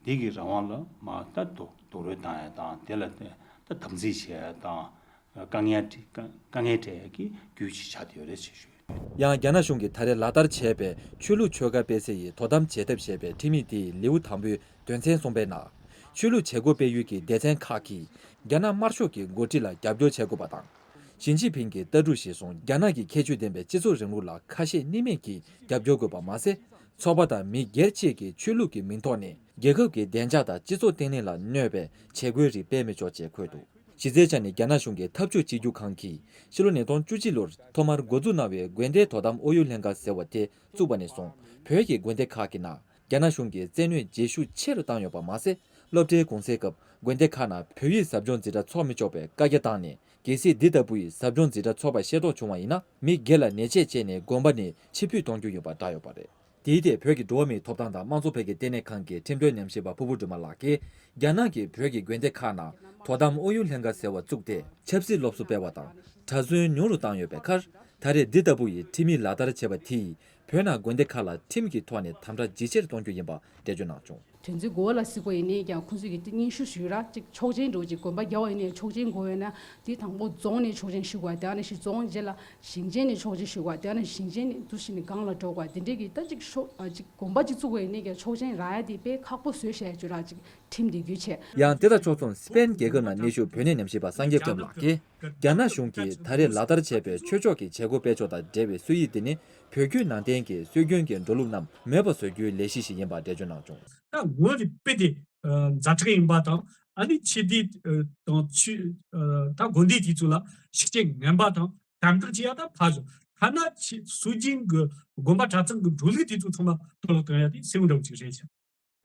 འདི་གི་རང་དབང་ལ་མ་ད་རྡོག་རྡོག་རོལ་བཏང་ཡས་དང་། དེ་ལ་ད་དམ་འཛིན་བྱེད་ཡས་དང་། དཀའ་ངལ་དཀའ་དཀའ་ངལ་འཕྲད་ཡས་ཀྱི་རྒྱུ་ཞིག་ཆགས་བསྡད་ཡོད་རེད་ཅེས་ཞུ། ཡང་རྒྱ་ནག་གཞུང་གིས་ད་རེས་ལག་བསྟར་བྱས་པའི་ཆོས་ལུགས་ཆོལ་ཁ་སྤེལ་སའི་དོ་དམ་བྱེད་ཐབས་ཞེས་པའི་ཁྲིམས་ཡིག་དེའི་ལེའུ་དང་པོའི་དོན་ཚན་གསུམ་པའི་ནང་། ཆོས་ལུགས་བྱེད་སྒོ་སྤེལ་ཡུལ་གྱི་སྡེ་ཚན་ཁག་གིས་རྒྱ་ནག་དམར་ཤོག་གི་འགོ་ཁྲིད་ལ་རྒྱབ་སྐྱོར་བྱེད་དགོས་པ་དང་། ཞི་ཅིན་ཕིང་གི་ལྟ་གྲུབ་གཞིར་བཟུང་རྒྱ་ནག་གི་ཁྱད་ཆོས་ལྡན་པའི་སྤྱི་ཚོགས་རིང་ལུགས་ལ་ཁ་ཞེ་གཉིས་མེད་ཀྱིས་རྒྱབ་སྐྱོར་དགོས་པ་མ་ཟད། ཚོགས་པ་དང་མི་སྒེར་བཅས་ཀྱིས་ཆོས་ལུགས་ཀྱི་མིང་ཐོག་ནས་རྒྱལ་ཁབ་ཀྱི་བདེ་འཇགས་དང་སྤྱི་ཚོགས་བརྟན་ལྷིང་ལ་གནོད་པའི་བྱེད་སྒོའི་རིགས་སྤེལ་མི་ཆོག་ཅེས་འཁོད་འདུག། གཞི་རྩའི་ཆ་ནས་རྒྱ་ནག་གཞུང་གི་འཐབ་ཕྱོགས་གཅིག་གྱུར་ཁང་གིས་ཕྱི་ལོ་ཉིས་སྟོང་བཅུ་གཅིག་ལོར་ཐོག་མར་འགོ་འཛུགས་གནང་བའི་དགོན་སྡེའི་དོ་དམ་ཨུ་ཡོན་ལྷན་ཁང་ཟེར་བ་དེ་བཙུགས་པ་ནས་བཟུང་བོད་ཀྱི་དགོན་སྡེ་ཁག་གི་ནང་། རྒྱ་ནག་གཞུང་གིས་བཙན་གནོན་བརྗེད་ཤུགས་ཆེ་རུ་བཏང་ཡོད་པ་མ་ཟད། སློབ་གྲྭའི་གུང་སེང་སྐབས་དགོན་སྡེ་ཁག་ནང་བོད་ཡིག་ཟབ་སྦྱོང་འཛིན་གྲྭ་འཚོགས་མི་ཆོག་པའི་བཀའ་རྒྱ་བཏང་ནས། གལ་སྲིད་འདི་ལྟ་བུའི་ཟབ་སྦྱོང་འཛིན་གྲྭ་འཚོགས་པ་ཤེས་རྟོགས་བྱུང་བ་ཡིན་ན། མི་སྒེར་ལ་ཉེས་ཆད་བཅད་ནས་དགོན་པ་ནས་ཕྱིར་འབུད་གཏོང་རྒྱུ་ཡིན་པ་བསྒྲགས་ཡོད་པ་རེད། དེའི་ཐད་བོད་ཀྱི་འགྲོ་བ་མིའི་ཐོབ་ཐང་དང་དམངས་གཙོ་འཕེལ་རྒྱས་ལྟེ་གནས་ཁང་གི་ཁྲིམས་དོན་ཉམས་ཞིབ་པ་ཕུར་བུ་སྒྲོལ་མ་ལགས་ཀྱིས། རྒྱ་ནག་གིས་བོད་ཀྱི་དགོན་སྡེ་ཁག་ནང་དོ་དམ་ཨུ་ཡོན་ལྷན་ཁང་ཟེར་བ་བཙུགས་ཏེ། ཆབ་སྲིད་སློབ་གསོ་སྤེལ་བ་དང་། གྲྭ་བཙུན་ཉུང་རུ་བཏང་ཡོད་པའི་ཁར། ད་རེས་འདི་ལྟ་བུ་ཡི་ཁྲིམས་ཡིག་ལག་བསྟར་བྱས་པ་དེས། བོད་ནང་དགོན་སྡེ་ཁག་ལ་ཁྲིམས་ཀྱི་ཐོག་ནས་དམ་དྲག་ཇེ་ཆེར་གཏོང་རྒྱུ་ཡིན་པ་འགྲེལ་བརྗོད་གནང་བྱུང་། དོན་ཚན་དགུ་པ་ལ་གཟིགས་པ་ཡིན་ནའི་ཀྱང་ཁོང་ཚོས་ཀྱི་སྙན་ཞུ་ཞུས་ར། གཅིག་ཆོག་མཆན་འགྲོ་གཅིག་དགོན་པ་རྒྱག་པ་ཡིན་ནའི་ཆོག་མཆན་དགོས་ཡོད་ན། དེ་དང་པོ་རྫོང་ནས་ཆོག་མཆན་ཞུ་དགོས། དེ་ནས་ཞིག་རྫོང་རྗེས་ལ་ཞིང་ཆེན་ནས་ཆོག་མཆན་ཞུ་དགོས། དེ་ནས་ཞིང་ཆེན་ནས་འདུ་ཞིག་ནས་སྒང་ལ་འགྲོ་དགོས། དེ་འདྲས་ཀྱི་ད་གཅིག་ཤོག་ཨ་གཅིག་དགོན་པ་གཅིག་བཙུགས་པ་ཡིན་ནའི་ཀྱང་ཆོག་མཆན་རག་ཡ་དེ་དཔེ་ཁག་པོ་བཟོས་བཞག་ཡ་བཅུག་ར། གཅིག་ཁྲིམས་དེ་བརྒྱུད་བྱས། ཡང་དེ་དང་ཕྱོགས་མཚུངས་སི་པེན་རྒྱལ་ཁབ་ནང་གནས་བཞུགས་བོད་གནས་ཉམས་ཞིབ་པ་སངས་རྒྱས་སྟོབས་ལགས་ཀྱིས། རྒྱ་ནག་གཞུང་གིས་ད་རེས་ལག་བསྟར་བྱས་པའི་ཆོས་ཕྱོགས་ཀྱི་བྱེད་སྒོ་སྤེལ་ཕྱོགས་དང་འབྲེལ་བའི་སྲོལ་ཡིག་འདི་ནི། བོད་བརྒྱུད་ནང་བསྟན་གྱི་སྲོལ་རྒྱུན་གྱི་འགྲོ་ལུགས་རྣམས་མེད་པ་བཟོ་རྒྱུའི་ལས་གཞི་ཞིག་ཡིན་པ་འགྲེལ་བརྗོད་གནང་བྱུང་། ད་ངོས་ནས་དཔེ་དེ་ཛ་དྲག་ཡིན་པ་དང་། ཨ་ནི་ཆོས་སྡེ་དང་ཆོས་ད་དགོན་སྡེ་དེ་ཚོ་ལ་ཤུགས་རྐྱེན་ངན་པ་དང་དམ་དྲག་བྱེད་ཡ་ད་ཕར་ཞོག། ཐ་ན་ཆོས་སྲོལ་རྒྱུན་གྱི་དགོན་པ་གྲྭ་ཚང་གི་འགྲོ་ལུགས་དེ་ཚོ་ཚང་མ་གཏོར་བརླག་གཏོང་ཡ་དེ་སེམས་འདྲ་བོ་ཅིག་རེད་ཤག།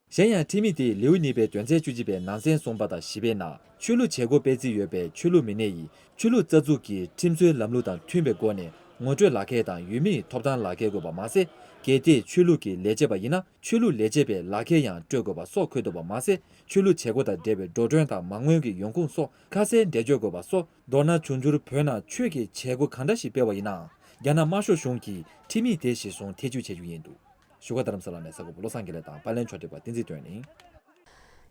གཞན་ཡང་ཁྲིམས་ཡིག་དེའི་ལེའུ་གཉིས་པའི་དོན་ཚན་བཅུ་གཅིག་པའི་ནང་ཚན་གསུམ་པ་དང་བཞི་པའི་ནང་ཆོས་ལུགས་བྱེད་སྒོ་སྤེལ་རྩིས་ཡོད་པའི་ཆོས་ལུགས་མི་སྣ་ཡིས་ཆོས་ལུགས་རྩ་འཛུགས་ཀྱི་ཁྲིམས་སྲོལ་ལམ་ལུགས་དང་མཐུན་པའི་སྒོ་ནས་ངོ་སྤྲོད་ལག་ཁྱེར་དང་ཡུལ་མིའི་ཐོབ་ཐང་ལག་ཁྱེར་དགོས་པ་མ་ཟད། གལ་ཏེ་ཆོས་ལུགས་ཀྱི་ལས་བྱེད་པ་ཡིན་ན་ཆོས་ལུགས་ལས་བྱེད་པའི་ལག་ཁྱེར་ཡང་སྤྲོད་དགོས་པ་སོགས་འཁོད་འདུག་པ་མ་ཟད། ཆོས་ལུགས་བྱེད་སྒོ་དང་འབྲེལ་བའི་འགྲོ་གྲོན་དང་མ་དངུལ་གྱི་ཡོང་ཁུངས་སོགས་ཁ་གསལ་འགྲེལ་བརྗོད་དགོས་པ་སོགས། མདོར་ན་འབྱུང་འགྱུར་བོད་ནང་ཆོས་ཀྱི་བྱེད་སྒོ་གང་འདྲ་ཞིག་སྤེལ་བ་ཡིན་ནའང་། རྒྱ་ནག་དམར་ཤོག་གཞུང་གིས་ཁྲིམས་ཡིག་དེ་གཞིར་བཟུང་ཐེ་བྱུས་བྱེད་རྒྱུ་ཡིན་འདུག། བཞུགས་སྒར་རྡ་རམ་ས་ལ་ནས་གསར་འགོད་པ་བློ་བཟང་དགེ་ལེགས་དང་པར་ལེན་ཕྱོགས་སྒྲིག་པ་བསྟན་འཛིན་དོན་གླིང་།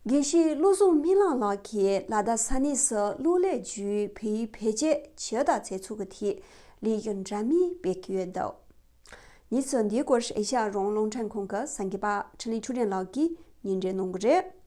དགེ་བཤེས་བློ་བཟང་རྨི་ལམ་ལགས་ཀྱིས་ལ་དྭགས་ས་གནས་སུ་གློག་ཀླད་བརྒྱུད་བོད་ཡིག་བེད་སྤྱོད་བྱེད་ཡུལ་དང་མཛད་ཚུལ་གྱི་ཐད་ལས་ཡིག་འདྲ་མིན་སྤེལ་གྱི་ཡོད་འདུག། གནས་ཚུལ་འདིའི་སྐོར་ཨེ་ཤ་ཡ་རང་དབང་རླུང་འཕྲིན་ཁང་གི་གསར་འགོད་པ་འཕྲིན་ལས་ཆོས་སྒྲོན་ལགས་ཀྱིས་སྙན་སྒྲོན་གནང་གི་རེད།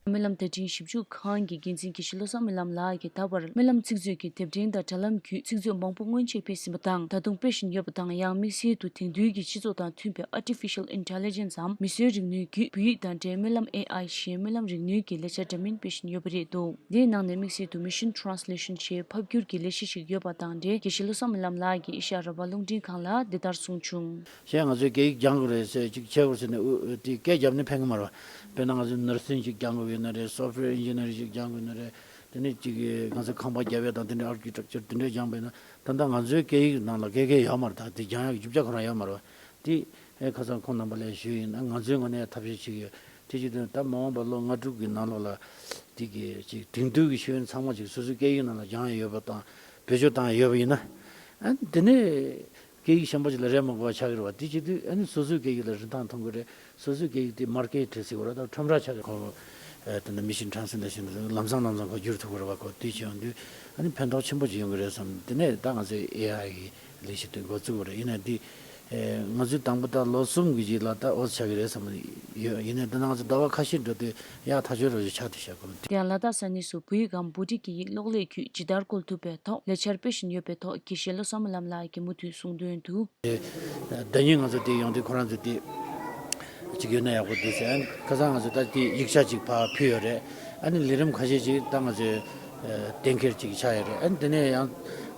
སྨོན་ལམ་དེབ་ཕྲེང་ཞིབ་འཇུག་ཁང་གི་འགན་འཛིན་དགེ་བཤེས་བློ་བཟང་སྨོན་ལམ་ལགས་ཀྱིས་ད་བར་སྨོན་ལམ་ཚིག་མཛོད་ཀྱི་དེབ་ཕྲེང་དང་དྲ་ལམ་བརྒྱུད་ཚིག་མཛོད་མང་པོ་སྔོན་ཆད་སྤེལ་ཟིན་པ་དང་ད་དུང་སྤེལ་བཞིན་ཡོད་པ་དང་། ཡང་དམིགས་བསལ་དུ་དེང་དུས་ཀྱི་སྤྱི་ཚོགས་དང་མཐུན་པའི་Artificial Intelligence འམ་མིས་བཟོས་རིག་ནུས་བརྒྱུད་བོད་ཡིག་དང་འབྲེལ་སྨོན་ལམ་ཨེ་ཨའི་ཞེས་སྨོན་ལམ་རིག་ནུས་ཀྱི་ལས་འཆར་འདྲ་མིན་སྤེལ་བཞིན་ཡོད་པ་རེད་འདུག། འདིའི་ནང་ནས་དམིགས་བསལ་དུ་Mission Translation ཞེས་ཕབ་བསྒྱུར་གྱི་ལས་གཞི་ཞིག་ཡོད་པ་དང་འབྲེལ་དགེ་བཤེས་བློ་བཟང་སྨོན་ལམ་ལགས་ཀྱིས་ཨེ་ཤ་ཡ་རང་དབང་རླུང་འཕྲིན་ཁང་ལ་འདི་ལྟར་གསུངས་བྱུང་། གཞན་ང་ཚོས་སྐད་ཡིག་སྦྱང་དགོས་རེད་ཟེར་ཅིག་བྱེད་དགོས་ཟེར་ནས་ཨུ་ཨུ་དེ་སྐད་བརྒྱབ་ནས་ཕན་གི་མ་རེད་བ། དཔེར་ན་ང་ཚོས་Nursing ཞིག་སྦྱང་དགོས་ཡོད་ན་རེད། Software Engineering ཞིག་སྦྱང་དགོས་ན་རེད། དེ་ནས་ཅིག་ང་ཚོས་ཁང་པ་བརྒྱབ་ཡས་དང་དེ་འདྲའི་Architecture དེ་འདྲའི་སྦྱངས་པ་ཡིན་ན་ད་ལྟ་ང་ཚོའི་སྐད་ཡིག་ནང་ལ་སྐད་སྐད་ཡོད་མ་རེད། ད་དེ་སྦྱང་ཡག་གི་རྒྱུ་ཆ་ཁོ་རང་ཡོད་མ་རེད་བ། དེ་ཨེ་ཁ་སང་ཁོང་རྣམ་པ་ལ་ཞུས་ཡིན་ན་ང་ཚོའི་ངོས་ནས་ཐབས་ཤེས་བྱེད་ཀྱི་ཡོད། དེ་བྱེད་དུས་ད་མ་འོངས་པ་ལོ་ལྔ་དྲུག་གི་ནང་ལོགས་ལ་དེ་གི་ཅིག་དེང་དུས་ཀྱི་ཤེས་ཡོན་ཚང་མ་ཅིག་སོ་སོའི་སྐད་ཡིག་ནང་ལ་སྦྱང་ཡས་ཡོད་པ་དང་བེད་སྤྱོད་བཏང་ཡས་ཡོད་པ་ཡིན་ན། ཨ་དེ་ནས་སྐད་ཡིག་གཞན་པ་ཅིག་ལ་རེ་མ་དགོས་པ་ཆགས་ཀྱི་རེད་བ། དེ་བྱེད་དུས་ཨ་ནི་སོ་སོའི་སྐད་ཡིག་ལ་རིན་ཐང་མཐོང་གི་རེད། སོ་སོའི་སྐད་ཡིག་དེ་མར་ཀེ་ཊི་ཟེར་བ་རེད། ད་ཁྲོམ་ར་ཆགས་ཀྱི་ཁོ། ཨ་དེ་འདྲ་Mission Translation ལམ་སང་ལམ་སང་ཁོ་བསྒྱུར་ཐུབ་ཀྱི་རེད་བ། ཁོ་དེ་བྱེད་ཡོང་དུས་ཨ་ནི་ཕན་ཐོགས་ཆེན་པོ་ཅིག་ཡོང་གི་རེད་བསམ། དེ་ནས་ད་ང་ཚོས་ཨེ་ཨའི་གི་ལས་གཞི་དེ་འགོ་བཙུགས་པ་རེད། ཡིན་ན་འདི་ཨེ་ང་ཚོས་དང་པོ་ད་ལོ་གསུམ་གི་རྗེས་ལ་ད་ཨོ་ཆགས་ཀྱི་རེད་བསམ་ཡོད། ཡིན་ནའི་ད་ང་ཚོ་ཟླ་བ་ཁ་ཤས་འགྲོ་དུས་ཡག་ཐག་ཆོད་རོགས་ཞེས་ཆགས་དེ་བཞག་གོ། དེ་ཡང་ལ་དྭགས་ས་གནས་སུ་བོད་ཡིག་གམ་བོད་ཡིག་གི་ཡིག་གློག་ཀླད་བརྒྱུད་ཇི་ལྟར་བཀོལ་ཐུབ་པའི་ཐོག་ལས་འཆར་སྤེལ་བཞིན་ཡོད་པའི་ཐོག་དགེ་བཤེས་བློ་བཟང་སྨོན་ལམ་ལགས་ཀྱིས་མུ་མཐུད་གསུངས་དོན་དུ། ཟླ་ཉིན་ང་ཚོ་དེ་ཡོང་དུས་ཁོ་རང་ཚོ་དེ་ཅིག་ཡོད་ན་ཡག་པོ་འདུག་ཟེར། ཨ་ནི་ཁ་སང་ང་ཚོ་ད་དེ་ཡིག་ཆ་ཅིག་ཕར་ཕུལ་ཡོད་རེད། ཨ་ནི་ལས་རིམ་ཁ་ཤས་ཅིག་ད་ང་ཚོས་གཏན་འཁེལ་ཅིག་ཆགས་ཡོད་རེད། ཨ་ནི་དེ་ནས་ཡང་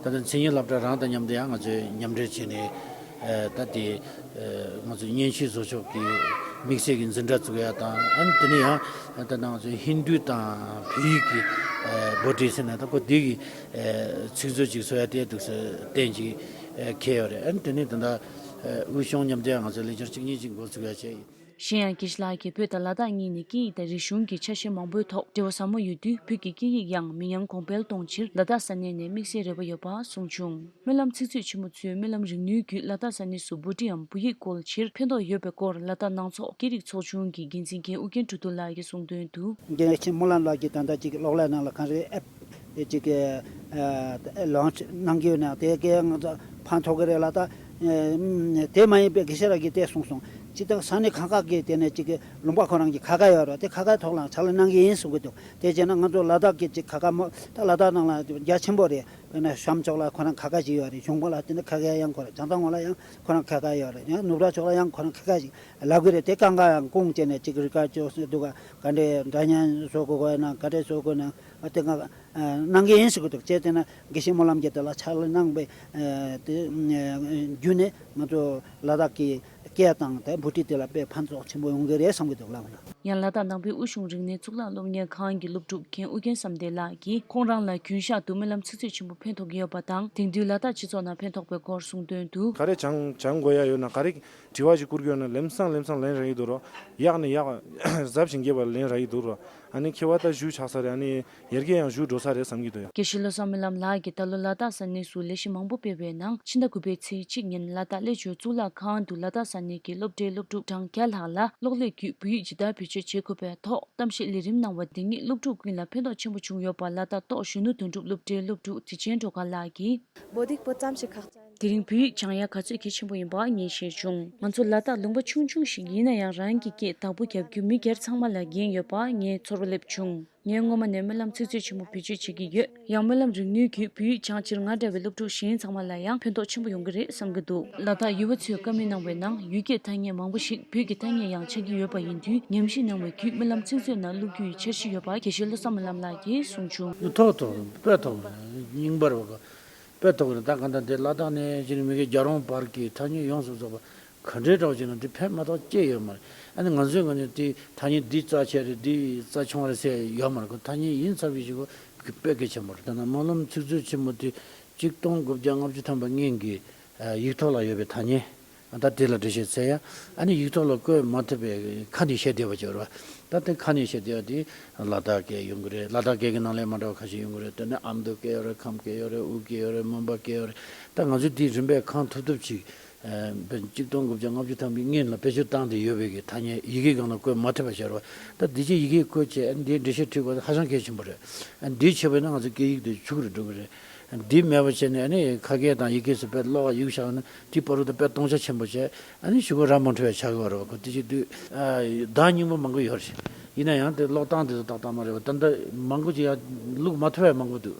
ད་ལྟ་མཚན་ཉིད་སློབ་གྲྭ་རང་དང་མཉམ་དུ་ཡང་ང་ཚོས་མཉམ་འབྲེལ་བྱས་ནས་ད་དེ་ང་ཚོ་སྙན་ཞུ་བཟོ་ཕྱོགས་ཀྱི་ དམིགས་བསལ་གྱི་འཛིན་གྲྭ་བཙུགས་ཡ་དང་། ཨ་ནི་དེ་ནས་ཡང་ད་ནང་ཚོ་ཧིན་རྡུ་དང་བོད་ཡིག་གི་ཨ་བྷོ་ཊི་ཟེར་ན་ད་ཁོ་དེ་གི་ཨ་ཚིག་མཛོད་ཅིག་བཟོ་ཡ་དེ་འདུག་ཟེར་གཏན་གྱི་ཨ་འཁེལ་ཡོད་རེད། ཨ་ནི་དེ་ནས་ད་ལྟ་ཨ་དབུས་གཞུང་མཉམ་དུ་ཡང་ང་ཚོ་ལས་འཆར་གཅིག་གཉིས་ཅིག་འགོ་ཚུགས་ཡ་བྱས་ཡིན། གཞན་ཡང་དགེ་བཤེས་ལགས་ཀྱིས་བོད་དང་ལ་དྭགས་གཉིས་ནས་སྐད་ཡིག་དང་རིག་གཞུང་གི་ཆ་ཤས་མང་པོའི་ཐོག་འབྲེལ་བ་ཟབ་མོ་ཡོད་དུས། བོད་ཀྱི་སྐད་ཡིག་ཡང་མི་ཉམས་གོང་འཕེལ་གཏོང་ཕྱིར་ལ་དྭགས་ས་གནས་ནས་དམིགས་བསལ་རེ་བ་ཡོད་པ་གསུངས་བྱུང་། སྨོན་ལམ་ཚིག་མཛོད་ཆེན་མོ་ཚོས་སྨོན་ལམ་རིག་ནུས་བརྒྱུད་ལ་དྭགས་ས་གནས་སུ་བྷོ་ཊི་འམ་བོད་ཡིག་བཀོལ་ཕྱིར་ཕན་ཐོགས་ཡོད་པའི་སྐོར་ལ་དྭགས་ནང་ཚོགས་སྐད་རིགས་ཚོགས་ཆུང་གི་འགན་འཛིན་མཁན་ཨུ་རྒྱན་གྲུབ་ཐོབ་ལགས་ཀྱིས་གསུངས་དོན་དུ། འགན་འཁྱེར་སྨོན་ལམ་ལགས་ཀྱིས་ད་ལྟ་ཅིག་གློག་ཀླད་ནང་ལ་ག་རེ་ཨེབ་ཅིག་ལོན་ཆི་གནང་གི་ཡོད་ན། དེ་གའི་ང་ཚོ་ཕན་ཐོགས་ཀྱི་རེད་ལ། ད་དེ་མ་ཡིན་པའི་དགེ་བཤེས་ལགས་ཀྱིས་དེ་གསུངས་སོང་། ཅི་ལྟར་ས་གནས་གང་ག་གི་དེ་ནས་ཅིག་ལུང་པ་ཁོ་རང་གི་ཁ་ཁ་ཡོད་རེད། དེ་ཁ་ཁའི་ཐོག་ལ་ཕྱག་ལས་གནང་གི་ཡིན་གསུང་གི་འདུག་དེ་བྱས་ན་ང་ཚོ་ལ་དྭགས་ཀྱི་ཅིག་ཁ་ཁ་མོ་ད་ལ་དྭགས་ནང་ལ་རྒྱ་ཆེན་པོ་རེད། དཔེར་ན་གཤམ་ཕྱོགས་ལ་ཁོ་རང་ཁ་ཁ་ཅིག་ཡོད་རེད། གཞུང་པ་ལ་དེ་ནས་ཁ་ཁ་ཡང་ཁོ་རང་བྱང་ཐང་ངོ་ལ་ཡང་ཁོ་རང་ཁ་ཁ་ཡོད་རེད། ཡང་ནུབ་ར་ཕྱོགས་ལ་ཡང་ཁོ་རང་ཁ་ཁ་ཅིག་ལབ་གི་རེད། དེ་གང་ག་ཡང་ཁུངས་བཅད་ནས་ཅིག་རི་ཀ་ཅོ་སེ་འདུག་ག་ག་འདྲས་འདྲ་མཉམ་བཟོ་དགོས་དགོས་ན་ག་འདྲས་བཟོ་དགོས་ན་དེ་གང་ག་གནང་གི་ཡིན་ཟེར་གི་འདུག་བྱས་ཙང་ན་དགེ་བཤེས་སྨོན་ལམ་གྱི་དེ་ལ་ཕྱག་ལས་གནང་བའི་ཨ་དེ་ཨ་བརྒྱུད་ནས་ང་ཚོ་ལ་དྭགས་ཀྱི་སྐད་དང་དེ་བྷོ་ཊི་དེ་ལ་དཔེ་ཕན་ཐོགས་ཆེན་པོ་ཡོང་གི་རེད་བསམ་གྱི་འདུག་ལགས། ཡང་ལ་དྭགས་ནང་པའི་དབུས་གཞུང་རིག་གནས་གཙུག་ལག་སློབ་གཉེར་ཁང་གི་སློབ་ཕྲུག་མཁན་ཨུ་རྒྱན་བསམ་གཏན་ལགས་ཀྱིས་ཁོང་རང་ལ་རྒྱུན་ཞག་ཏུ་སྨོན་ལམ་ཚིག་མཛོད་ཆེན་པོ་ཕན་ཐོགས་ཀྱི་ཡོད་པ་དང་། དེང་དུས་ལ་དྭགས་སྤྱི་ཚོགས་ནང་ཕན་ཐོགས་པའི་སྐོར་གསུངས་དོན་དུ། ག་རེ་སྦྱང་སྦྱང་དགོས་ཡ་ཡོད་ན། ག་རེ་དྲི་བ་ཞིག་བསྐུར་གྱི་ཡོད་ན་ལམ་སང་ལམ་སང་ལན་རག་གི་འདུག་རོ། ཡག་ནས་ཡག་གཟབ་ཞིང་རྒྱས་པ་ལན་རག་གི་འདུག་རོ། ཨ་ནི་མཁས་པ་ད་བཞུགས་ཆགས་ས་རེད། ཨ་ནི་ཡར་རྒྱས་ཡང་བཞུགས་འགྲོ་ས་རེད་བསམ་གྱི་འདུག་ཡ། དགེ་བཤེས་བློ་བཟང་སྨོན་ལམ་ལགས་ཀྱིས་ད་ལོ་ལ་དྭགས་ས་གནས་སུ་ལས་གཞི་མང་པོ་སྤེལ་བའི་ནང་། ཕྱི་ཟླ་དགུ་པའི་ཚེས་གཅིག་ཉིན་ལ་དྭགས་བློ་བཟང་གཙུག་ལག་ཁང་དུ་ལ་དྭགས་ས་གནས་ཀྱི་སློབ་གྲྭའི་སློབ་ཕྲུག་གྲངས་བརྒྱ་ལྷག་ལ་གློག་ཀླད་བརྒྱུད་བོད་ཡིག་ཇི་ལྟར་བེད་སྤྱོད་བྱེད་དགོས་པའི་ཐོག་གཏམ་བཤད་ལས་རིམ་གནང་བ་འདི་ཉིད་སློབ་ཕྲུག་ཀུན་ལ་ཕན་ཐོགས་ཆེན་པོ་བྱུང་ཡོད་པ་ལ་དྭགས་ཏོག་གཞོན་ནུ་དོན་གྲུབ་སློབ་གྲྭའི་སློབ་ཕྲུག་དྲིན་ཅན་སྒྲོལ་དཀར་ལགས་ཀྱིས། བོད་ཡིག་པོ་ཙམ་ཞིག་ཁག་ཅན། དེ་རིང་བོད་ཡིག་སྦྱང་ཡ་ག་ཚོད་གལ་ཆེན་པོ་ཡིན་པ་ངས་ཤེས་བྱུང་། ང་ཚོ་ལ་དྭགས་ལུང་པ་ཆུང་ཆུང་ཞིག་ཡིན་ན་ཡང་རང་གི་སྐད་བདག་པོ་རྒྱབ་རྒྱུ་མི་སྒེར་ཚང་མ་ལ་འགན་ཡོད་པ་ངས་ཚོར་བ་སླེབས་བྱུང་། ངས་སྔོན་མ་ནས་སྨོན་ལམ་ཚིག་མཛོད་ཆེན་མོ་བེད་སྤྱོད་བྱེད་ཀྱི་ཡོད། ཡང་སྨོན་ལམ་རིག་ནུས་བརྒྱུད་བོད་ཡིག་སྦྱང་ཕྱིར་ང་འདྲ་བའི་སློབ་ཕྲུག་གཞན་ཚང་མ་ལ་ཡང་ཕན་ཐོགས་ཆེན་པོ་ཡོང་གི་རེད་བསམ་གྱི་འདུག་ལ་དྭགས་ཡུལ་བ་ཚོས་བཀའ་མོལ་གནང་བའི་ནང་ཡུལ་སྐད་ཐ་སྙད་མང་པོ་ཞིག་བོད་ཀྱི་ཐ་སྙད་ཡང་ཆགས་ཀྱི་ཡོད་པ་ཡིན་དུས། ཉམས་ཞིབ་གནང་བའི་བརྒྱུད་སྨོན་ལམ་ཚིག་མཛོད་ནང་བླུག་རྒྱུ་ཡི་འཆར་གཞི་ཡོད་པ་དགེ་བཤེས་བློ་བཟང་སྨོན་ལམ་ལགས་ཀྱིས་གསུངས་བྱུང་། ཐོག་ཐོག་དཔེ་ཐོག་རྙིང་པར་བ་དཔེ་ཐོག་ནས་ད་གང་ལྟར་འདི་ལ་དྭགས་ནས་ཕྱིན་མི་གི་རྒྱལ་རོང་བར་གྱི་ཐ་སྙད་ཡོངས་སུ་རྫོགས་པ་ག་འདྲའི་འདྲ་བ་ཅིག་ན་འདི་ཕན་མ་གཏོགས་ཅི་ཡོད་མ་རེད། ཨ་ནི་ང་ཚོའི་ངོས་ནས་འདི་ཐ་སྙད་འདི་རྩ་ཆེ་རེད། འདི་རྩ་ཆུང་བ་རེད་ཟེར་ཡོད་མ་རེད། ཁོ་ཐ་སྙད་ཡིན་ཚར་བའི་ཞིག་གོ་དཔེ་གལ་ཆེན་པོ་རེད། ད་ནང་སྨོན་ལམ་ཚིག་མཛོད་ཆེན་མོ་དེ་གཅིག་སྟོང་དགུ་བརྒྱ་ལྔ་བཅུ་ཐམ་པ་སྔོན་གྱི་ཡིག་ཐོག་ལ་ཡོད་པའི་ཐ་སྙད། ད་དེ་ལ་འགྲེལ་བཤད་བྱས་ཡ། ཨ་ནི་ཡིག་ཐོག་ལ་བཀོད་མ་ཐུབ་པའི་ཁ་ནས་བཤད་བསྡད་པ་ཅིག་ཡོད་རེད་བ། ད་དེ་ཁ་ནས་བཤད་བསྡད་པ་དེ་ལ་དྭགས་སྐད་ཡོང་གི་རེད། ལ་དྭགས་སྐད་ཀྱི་ནང་ལས་མ་འདྲ་བ་ཁ་ཤས་ཡོང་གི་རེད། དེ་ནས་ཨ་མདོ་སྐད་ཡོད་རེད། ཁམས་སྐད་ཡོད་རེད། ཨུ་སྐད་ཡོད་རེད། མོན་པ་སྐད་ཡོད་རེད། ད་ང་ཚོས་དེའི་རིམ་པས་གང་ཐུབ་ཐུབ་ཅིག་ཨ་བོད་གཅིག་སྟོང་དགུ་བརྒྱ་ལྔ་བཅུ་ཐམ་པའི་སྔོན་ལ་བེད་སྤྱོད་བཏང་བསྡད་ཡོད་པའི་གི་ཐ་སྙད་ཡི་གེ་སྒང་ལ་བཀོད་མ་ཐུབ་པ་ཅིག་ཡོད་རེད་བ། ད་འདི་ཅིག་ཡི་གེ་བཀོད་བྱས་ཨ་ནི་འདིའི་འགྲེལ་བཤད་བྲིས་དགོས་ཧ་ཅང་གལ་ཆེན་པོ་རེད། ཨ་འདི་བྱས་པས་ན་ང་ཚོ་སྐད་ཡིག་དེ་ཕྱུག་རུ་འགྲོ་གི་རེད། འདི་མེད་པ་བྱས་ནས་ཨ་ནི་ཁ་སྐད་དང་ཡི་གེ་སོགས་དཔེ་ཀློག་ག་གཡུག་བཞག་ན་དེ་བར་དུ་དཔེ་སྟོང་ཆ་ཆེན་པོ་བྱས། ཨ་ནི་གཞུག་གུ་ར་མ་འཕྲོད་ཡ་ཆགས་ཀྱི་ཡོད་རེད་བ། ཁོ་དེ་བྱེད་དུས་ཨ་བརྡ་རྙིང་པ་མང་པོ་ཡོད་རེད། ཡིན་ན་ཡང་དེ་ཀློག་སྟངས་དེ་ཚོ་ཏག་ཏག་མ་རེད་བ། ད་ལྟ་མང་པོ་ཅིག་ཡང་བླུག་མ་ཐུབ་ཡ་མང་པོ་འདུག་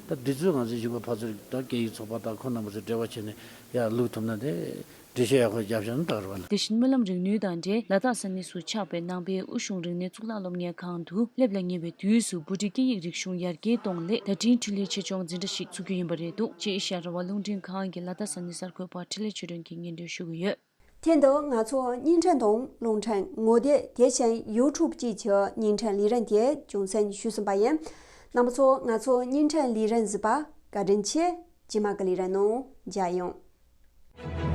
ད་འདི་ཚོ་ང་ཚོའི་གཞུག་གུ་ཕར་ཚུར་ད་སྐད་ཡིག་ཚོགས་པ་དང་ཁོང་རྣམ་པ་ཚོས་འབྲེལ་བ་བྱས་ནས་ཡར་བླུག་ཐུབ་ན་དེ་འགྲེལ་བཤད་ཡག་པོ་བརྒྱབ་བཞག་ན་ཏག་རེད་བ་ལ། དེ་བཞིན་སྨོན་ལམ་རིག་ནུས་དང་འབྲེལ་ལ་དྭགས་ས་གནས་སུ་ཆགས་པའི་ནང་པའི་དབུས་གཞུང་རིག་གནས་གཙུག་ལག་སློབ་གཉེར་ཁང་དུ་སླེབས་ལ་ཉེ་བའི་དུས་སུ་བྷོ་ཊའི་སྐད་ཡིག་རིག་གཞུང་ཡར་རྒྱས་གཏོང་སླད་བརྡ་འཕྲིན་འཕྲུལ་ལས་ཆེད་སྦྱོང་འཛིན་གྲྭ་ཞིག་ཚུགས་རྒྱུ་ཡིན་པ་རེད་འདུག་ཅེས་ཨེ་ཤ་ཡ་རང་དབང་རླུང་འཕྲིན་ཁང་གི་ལ་དྭགས་ས་གནས་གསར་འགོད་པ་འཕྲིན་ལས་ཆོས་སྒྲོན་གྱིས་སྙན་སྒྲོན་ཞུ་གི་ཡོད། དེ་འདྲ་ང་ཚོ་བརྙན་འཕྲིན་དང་རླུང་འཕྲིན་ངོ་དེབ་དེ་བཞིན་ཡུ་ཊུབ་བཅས་ཀྱི་བརྙན་འཕྲིན་ལས་རིམ་དེ་རྒྱང་སྲིང་ཞུས་ཟིན་པ་ཡིན། རྣམ་པ་ཚོ་ང་ཚོ་བརྙན་འཕྲིན་ལས་རིམ་གཟིགས་པ་བཀའ་དྲིན་ཆེ། རྗེས་མ་གི་ལས་རིམ་ནང་མཇལ་ཡོང་།